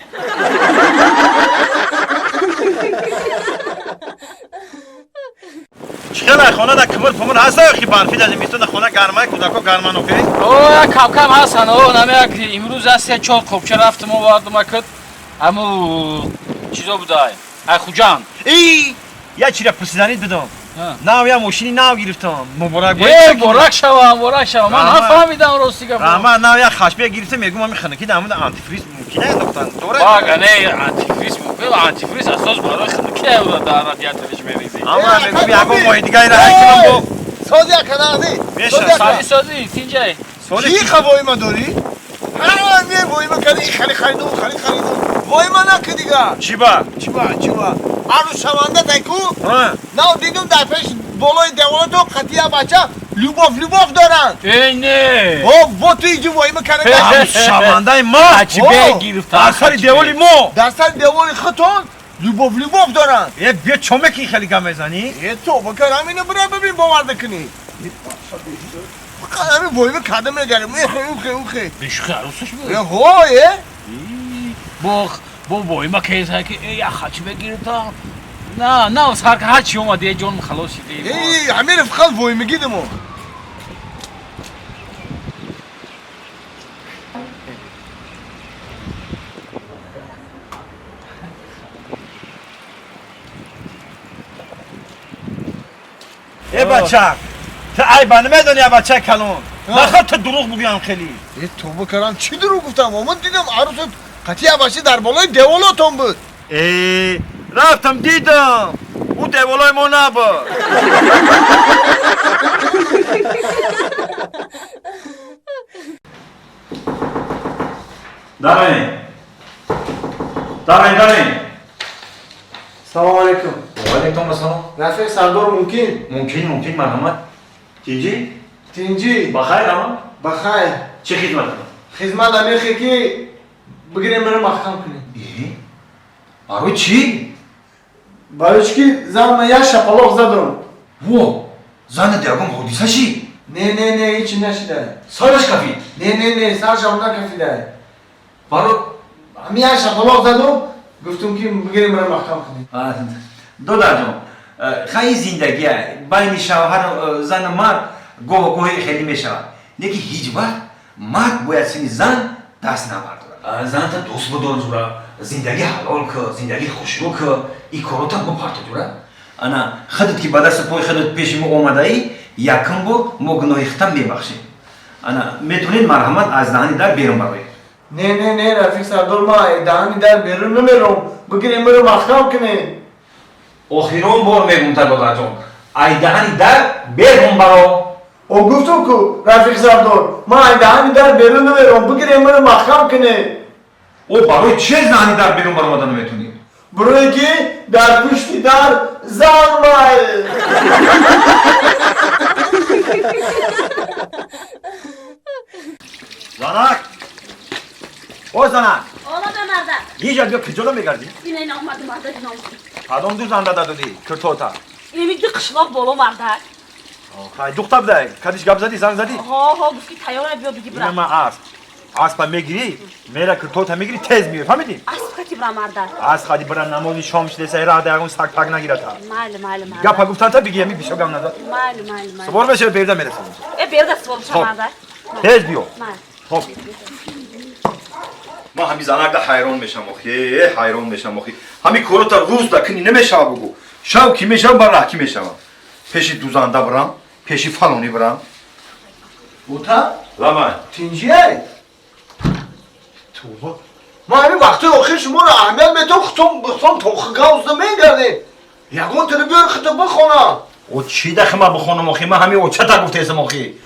Чӣ хелай хона да кимир пумир ҳаста ё ки барфи да зимистон да хона гармай кӯдако гарман охи? О, як кам-кам ҳастан. О, намеяк имрӯз аз се чор қопча рафтам овардам акд. Ҳаму чизо будай. Ай Хуҷанд. Эй, я чира пурсиданид бидам. Нав я мошини нав гирифтам. Муборак бошад. Муборак шавам, муборак шавам. Ман нафаҳмидам рости гап. Раҳмат, нав я хашбия гирифтам, мегӯм ами хунукӣ дар ҳамин антифриз мумкин аст андохтан. Дора? Бага, не, антифриз мумкин, антифриз асос барои хунукӣ дар радиаториш мерезӣ. Ама мегӯм ягон моҳи дига ира ҳай кунам бо. Сози аканази. Сози, сози, тинҷай. Чӣ хавоима дорӣ? Ҳа, ме воима кардӣ, хари харидум, хари харидум. Воима накӣ дига. Чӣ ба? Чӣ ба, чӣ ба? Арӯз шаванда тайку? Нав дидум дар пеш болои деволато қатия бача любовь, любовь доранд. Эй, не. О, бо ту иҷи воима карда. Арӯз шавандаи ма? Дар сари деволи мо. Дар сари деволи худтон любовь, любовь доранд. Э, биё чо мекунӣ хеле гап мезанӣ? Э, то бакар ҳамина бира бибин бовар накунӣ. Ҳамин воима карда мегарем. Эхе, ухе, ухе. Бешухи арӯсаш буд? Э, ҳо, э. Бо воима кеза ки э, я хачи бегирифтам. На, на, сар ҳар чи омад, э, ҷон халос шид. Э, ҳамин фақат воимагӣ дамо. Э, бача, ту айба намедонӣ, бача калон. Наход ту дурӯғ бугӯям хеле. Э, тобо карам, чӣ дурӯғ гуфтам? Омад дидам арӯсат қатия бача дар болои деволотон буд. Э, рафтам дидам. Ӯ деволои мо набуд. Дарин. Дарин, дарин. Салом алейкум. Ва алейкум ассалом. Рафиқ Сардор мумкин? Мумкин, мумкин, марҳамат. Тинҷӣ? Тинҷӣ. Бахайр ама? Бахайр. Чӣ хизмат? Хизмат амехе ки бигирем маро маҳкам кунем. Э? Барои чӣ? Барои чӣ ки зан ма як шапалоқ задам. Во, занат ягон ҳодиса шид? Не, не, не, ҳечи нашида. Сараш кафид? Не, не, не, сарашам накафида. Баро ҳамин як шапалоқ задам, гуфтум ки бигирем маро маҳкам кунем. Додарҷон, хай зиндагия байни шавҳару зану мард гоҳ-гоҳе хеле мешавад. Лекин ҳеҷ вақт мард бояд сини зан даст набардорад. Занта дӯст бидор ҷура, зиндагӣ ҳалол ки, зиндагӣ хушрӯ ки, ин корота бипарто ҷура. Ана худат ки ба дасту пои худат пеши мо омадаӣ, якум бор мо гуноҳи худтам мебахшем. Ана метавонед марҳамат аз даҳани дар берун бароед. Не, не, не, Рафиқ Сардор, ма даҳани дар берун намером. Бигирем маро маҳкам кунед. Охирон бор мегум та додарҷон, ай даҳани дар берун баро. О, гуфтум ку, Рафиқ Сардор, ма ай даҳани дар берун намером. Бигирем маро маҳкам кунед. О, барои чӣ аз даҳани дар берун баромада наметавонӣ? Барое ки дар пушти дар зан май. Занак! О, занак! Омада мардак. Иҷа биё, куҷода мегардӣ? Ина ина омада мардак, ина омада. Кадом ду занда дадодӣ киртота? Инами ду қишлоқ боло мардак. Хай духта бидай, кадиш гап задӣ, занг задӣ? Ҳо, ҳо, гуфт ки тайёра, биё биги бира. Ина ман асп. Аспа мегирӣ, мера киртота мегирӣ, тез меоӣ, фаҳмидӣ? Асп кати бира марда. Асп хади бира намози шом шидеса, раҳ да ягон саг паг нагирата. Майли, майли, майли. Гапа гуфтанта биги, ами бисёр гап назад. Майли, майли, майли. Сувор мешавӣ, берда мерасам. Э, берда сувор мешавам марда. Тез биё. Майли. Хоб. Ман ҳами занакда ҳайрон мешам охи, ҳайрон мешам охи. Ҳами корота рӯз да кини намешава бугу. Шав ки мешавам, бар раҳ ки мешавам. Пеши дузанда бирам, пеши фалонӣ бирам. Ота? Лабай. Тинҷиай? Тӯба. Ман ҳамин вақтҳои охир шуморо аҳамият метавам, хутом тохи гавзда мегардед. Ягон тили биёр хита бихонам. О чӣ дахи ман бихонам охи? Ман ҳамин очата гуфтаесам охи.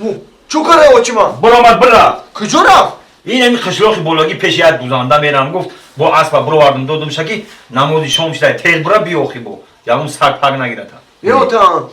Чӯ кара очи ман? Биромад бира. Куҷо рафт? Ин ҳамин қишлоқи болагӣ пеши як дузанда мерам гуфт, бо аспа бировардам додум шаки намози шом шидай тез бура биё охи бо. Ягон саг паг нагирата. Е отам.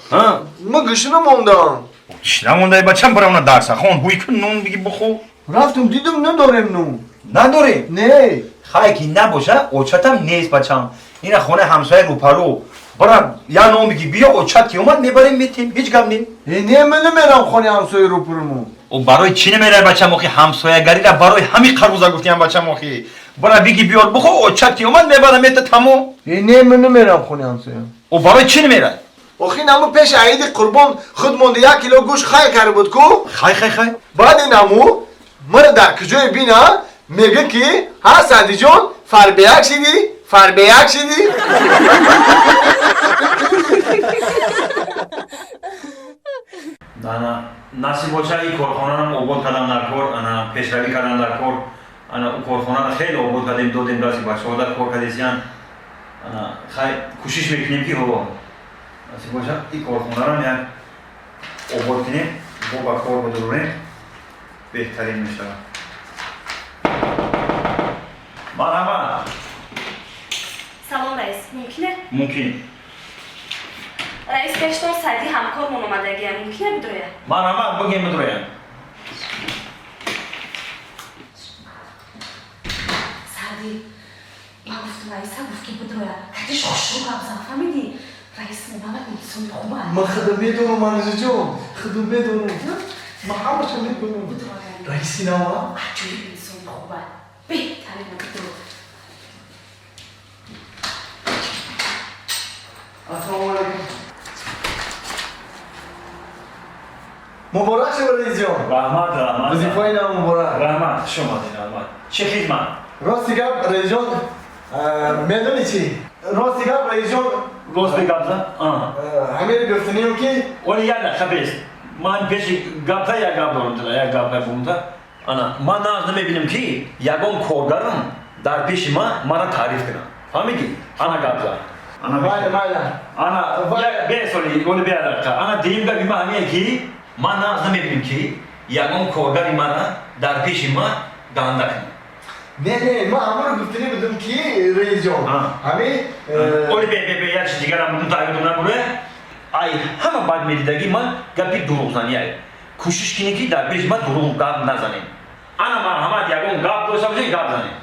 Ман гишна мондам. Гишна мондай бачам бира дарса хон ҳуй кун нон биги бихӯ. Рафтум дидум надорем нон. Надорем? Не. Хай ки набоша очатам нест бачам. Ина хонаи ҳамсояи рӯпарӯ. Бира я нон биги биё очат ки омад мебарем метем ҳеҷ гап не. Э не ман намерам хонаи ҳамсояи рӯпарӯмо. О барои чӣ намеравӣ бачам охи ҳамсоягарира барои ҳамин қаруза гуфтиям бачам охи. Бира биги биёр бихӯ очат ки омад мебарам мета тамом. Э не ман намерам хонаи ҳамсоя. О барои чӣ намеравӣ? Охи наму пеш аиди қурбон худ монда як кило гӯшт хай карда буд ку? Хай хай хай. Баъди наму мара дар куҷое бина мега ки ҳа Садиҷон фарбеяк шидӣ, фарбеяк шидӣ. Ана насиб боша ин корхонаам обод кардам дар кор, ана пешравӣ кардам дар кор, ана ӯ корхонаро хеле обод кардем, додем дасти бачаҳо дар кор кардесиян. Ана хай кӯшиш мекунем ки ҳо насиб боша ин корхонарам як обод кунем, бо ба кор бидурем, беҳтарин мешавад. Марҳамат. Салом раис, мумкине? Мумкин. Раис пештон Саиди ҳамкормон омадагия, мумкине бидроя? Марҳамат, бигем бидроям. Саиди, ман гуфтам раиса гуфт ки бидроя. Кадиш хушрӯ гап зан, фаҳмидӣ? Раис мобалла инсони хуба. Ман худам медонам, Манижаҷон, худам медонам. Ман ҳамаша медонам. Раиси нава? Аҷоиб инсони хуба. Беҳтарин бидро. Ассалому алайкум. Муборак шуд раисҷон. Раҳмат, раҳмат. Вазифаи нав муборак. Раҳмат, хуш омадед, раҳмат. Чӣ хидмат? Рости гап раисҷон, медонӣ чӣ? Рости гап раисҷон. Рост бигап зан? Ҳамеро гуфтанем ки оли як дақиқа бест. Ман пеши гапта як гап дорам тила, як гап бумта. Ана, ман нағз намебинам ки ягон коргарам дар пеши ман мара таъриф кунад. Фаҳмидӣ? Ана гап зан. Ана майла, майла. Ана, бесоли, оли бе дақиқа. Ана дуюм гапи ман ҳамие ки ман нағз намебинам ки ягон коргари мара дар пеши ман ганда кунад. Не, не, ман ҳамаро гуфтанӣ будам ки раисҷон. Ҳами оли бе, бе, бе, як чиз дигарам будам та ёдам набуре. Ай ҳама бад медидагӣ ман гапи дурӯғзанӣ. Кӯшиш кунӣ ки дар пеши ман дурӯғ гап назанем. Ана марҳамат ягон гап дошта бошед гап занем.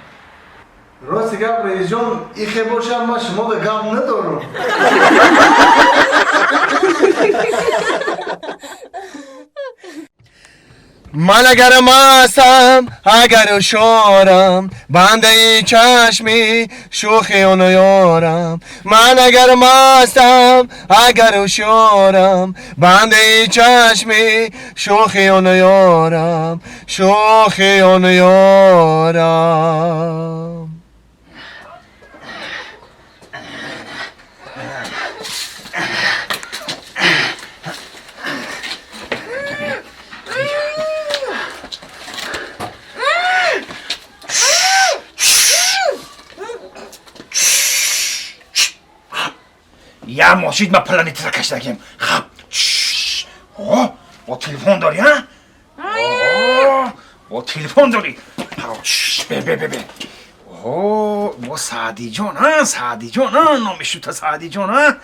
Рости гап раисҷон, ихе бошам ман шумода гап надорам. Ман агар мастам, агар ҳушёрам, бандаи чашми шӯхи он ёрам. Ман агар мастам, агар ҳушёрам, бандаи чашми шӯхи он ёрам, шӯхи он ёрам. Я мошид ма планетра кашдагим. Хаб. О, бо телефон дори, а? О, бо телефон дори. Бе, бе, бе, бе. О, бо Саъдиҷон, а? Саъдиҷон, а? Номи шута Саъдиҷон, а?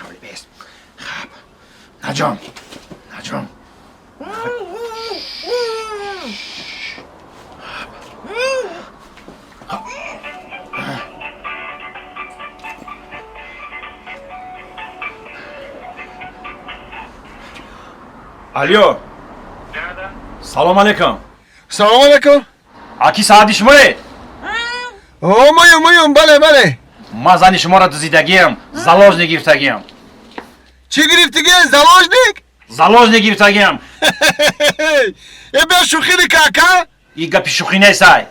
Оли бес. Хаб. Наҷон. Наҷон. Алло. Салом алейкум. Салом алейкум. Аки Саади шумоед? О, моюм, моюм, бале, бале. Ман зани шуморо дуздидагиам, заложник гирифтагиам. Чӣ гирифтагиам? Заложник? Заложник гирифтагиам. Э, бия шӯхӣ ника, ака? И гапи шӯхӣ нестай.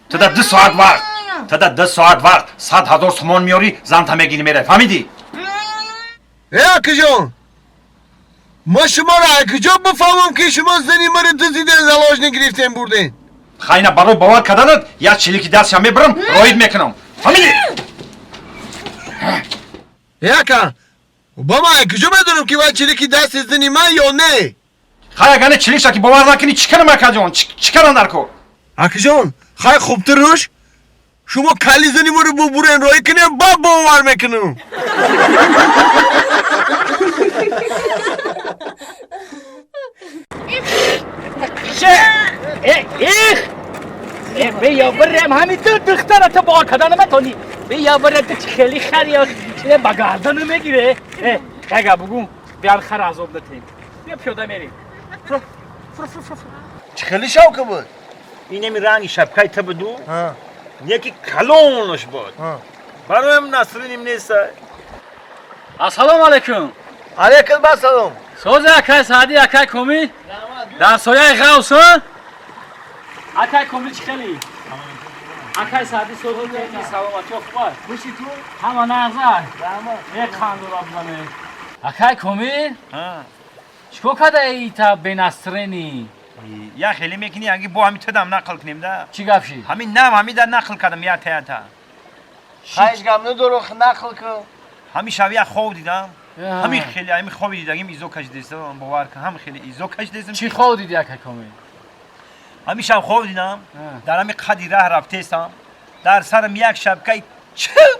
Тада 2 соат вақт. Тада 2 соат вақт. 100 000 сомон меёрӣ, занта мегирӣ меравӣ. Фаҳмидӣ? Э, акаҷон. Ма шуморо акаҷон бифаҳмам, ки шумо зани маро дуздиден, заложник гирифтем, бурден. Хайна барои бовар карданат як чилики дастшам мебарам, роид мекунам. Фаҳмидӣ? Э, ака, ба ман акаҷо медонам, ки вай чилики дасти зани ман ё не? Хай, агар не чиликша ки бовар накунӣ, чӣ кунам, акаҷон? Чӣ кунам дар кор? Акаҷон, хай хубтар руш. Шумо кали зани маро бубурен, роӣ кунем, ба бовар мекунам. Эх, бия бирем, ҳамин ту духтара ту бовар карда наметонӣ. Бия бирем, ту хеле хари, чизе ба гардан мегире. Яга бугум, биям хар азоб натем. Бия пиёда мерем. Фур, фур, фур, фур. Чӣ хеле шавка буд? Инами ранги шапкаи ту буду, яки калонаш буд. Бароям насриним нест. Ассалому алайкум. Алайкум ассалом. Сози акай Саади, акай Комил? Дар сояи ғавс, а? Акай Комил чӣ хеле? Акай Саади сози саломатӣ хуб аст? Боши ту? Ҳама нағз. Е қандура бизане. Акай Комил? Чикор кардаи та бенасринӣ? Я хеле мекунӣ, аги бо ҳами тудам нақл кунем да. Чӣ гап шид? Ҳамин нам ҳами да нақл кардам я та я та. Хайш гап надору, нақл кун. Ҳами шав як хоб дидам. Ҳамин хеле ҳамин хоби дидагим изо кашидестам, бовар кун, ҳам хеле изо кашидестам. Чӣ хоб диди, акай Комил? Ҳамин шаб хоб дидам, дар ҳамин қади раҳ рафтестам, дар сарам як шабкаи чир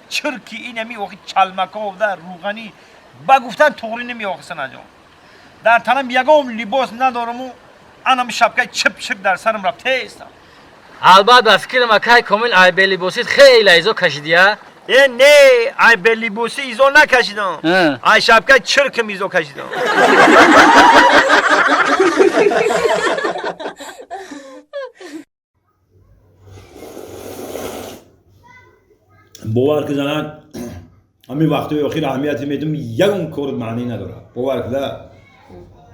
чирки ин ҳами охи чалмаков да рӯғанӣ ба гуфтан туғрӣ намеохи санаҷон. Дар танам ягон либос надораму анам шабкаи чип чир дар сарам рафтестам. Албатта, ба фикрам, акай Комил, ай белибосит хеле изо кашидия. Э, не, ай белибосӣ изо накашидам. Ай шабкаи чиркам изо кашидам. Бовар ки занак, ҳамин вақтҳои охир аҳамияте медум, ягон кор маънӣ надорад. Бовар куда,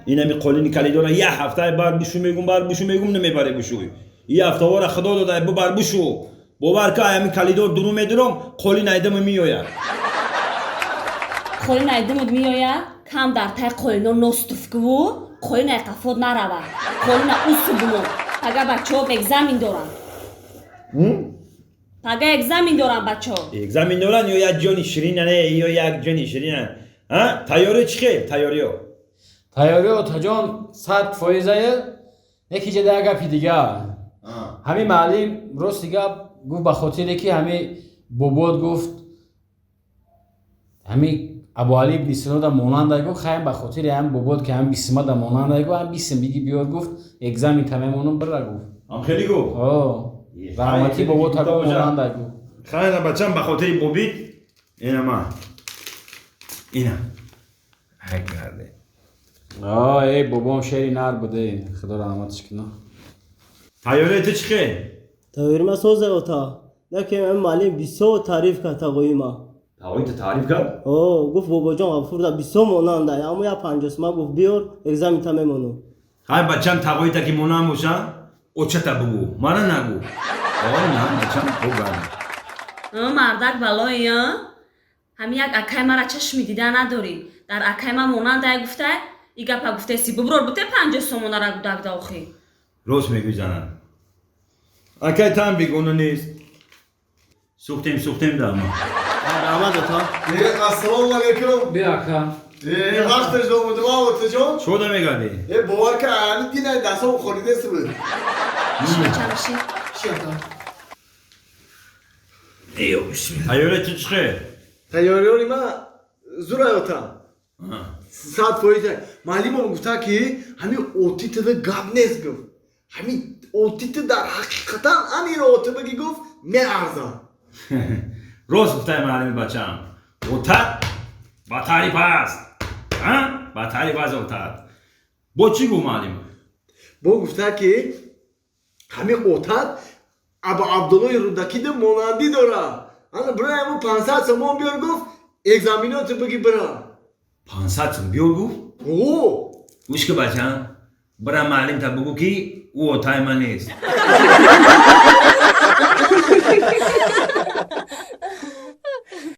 ин ҳами қолини калидора як ҳафтаи бар бишу мегум, бар бишу мегум, намебаре бишӯй. И ҳафтаҳоро худо дода, бубар бишу. Бовар ка, ҳамин калидор дуру медурам, қолин айдама меояд. Қолин айдамуд меояд, кам дар тай қолино ностуфкуву, қолин ай қафот нарава. Қолина усу бумон. Пага бачаҳо экзамен доранд. Пага экзамен доранд бачаҳо. Экзамен доранд ё як ҷони ширина, не, ё як ҷони ширина. А? Тайёрӣ чӣ хел? Тайёриё? Тайёриё, отаҷон, 100%-ае, неки ҷада як гапи дигар. Ҳамин маълим рости гап гуфт, ба хотире ки ҳамин бобод гуфт, ҳамин Абуали ибни Синода монанда гуфт, хайм ба хотири ҳамин бобод ки ҳамин бисмада монанда гуфт, ҳамин бисм биги биёр гуфт, экзамен та мемонам бира гуфт. Ҳам хеле гуфт? О, раҳмати бобод та монанда гуфт. Хайна бачам, ба хотири бобит, ина ман. Ина. Ай гарде. О, эй бобом шери нар буде, худо раҳматиш кунад. Тайёрии ту чӣ хел? Тайёри ма соза ота. Лекин ин маълим бисёр таъриф кард тағои ма. Тағои ту таъриф кард? О, гуфт бобоҷон Ғафурда бисёр монанда, аммо як панҷосма гуфт биёр, экзамен та мемонам. Хай бачам, тағои та ки монанд боша, очата бугӯ, мана нагӯ. О, на, бачам, хуб гард. Мардак балои, ҳамин як акай мара чашми дида надорӣ. Дар акай ма монанда гуфта, и гапа гуфтаси, буброр буте 50 сомонара гудак да охи. Рост мегӯй занам. Акай там бегона нест. Сӯхтем, сӯхтем да ма. Раҳмат ота. Э, ассалому алайкум. Бия ака. Э, вақташ омадам, отаҷон. Чӣ да мегардӣ? Э, бовар кун, ҳамин динай дастам холидест буд. Чамши. Ши ата. Эё, бисмилла. Тайёрӣ ту чӣ хел? Тайёриёни ма зурай ота. 100%. Маълимам гуфта ки ҳамин отитада гап нест гуфт. Ҳамин отита дар ҳақиқатан аниро ота баги гуфт, меарзам. Рост гуфтай маълими бачам. Отат ба таъриф аст. Ба таъриф аст отат. Бо чӣ гуфт муаллим? Бо гуфта ки ҳамин отат Абу Абдуллои Рӯдакида монандӣ дора. Ана бирай ҳамун 500 сомон биёр гуфт, экзаменото биги бира. 500 сом биёр гуфт? О! Гӯш ки бачам, бира муаллимта бугӯ ки ӯ отаи ман нест.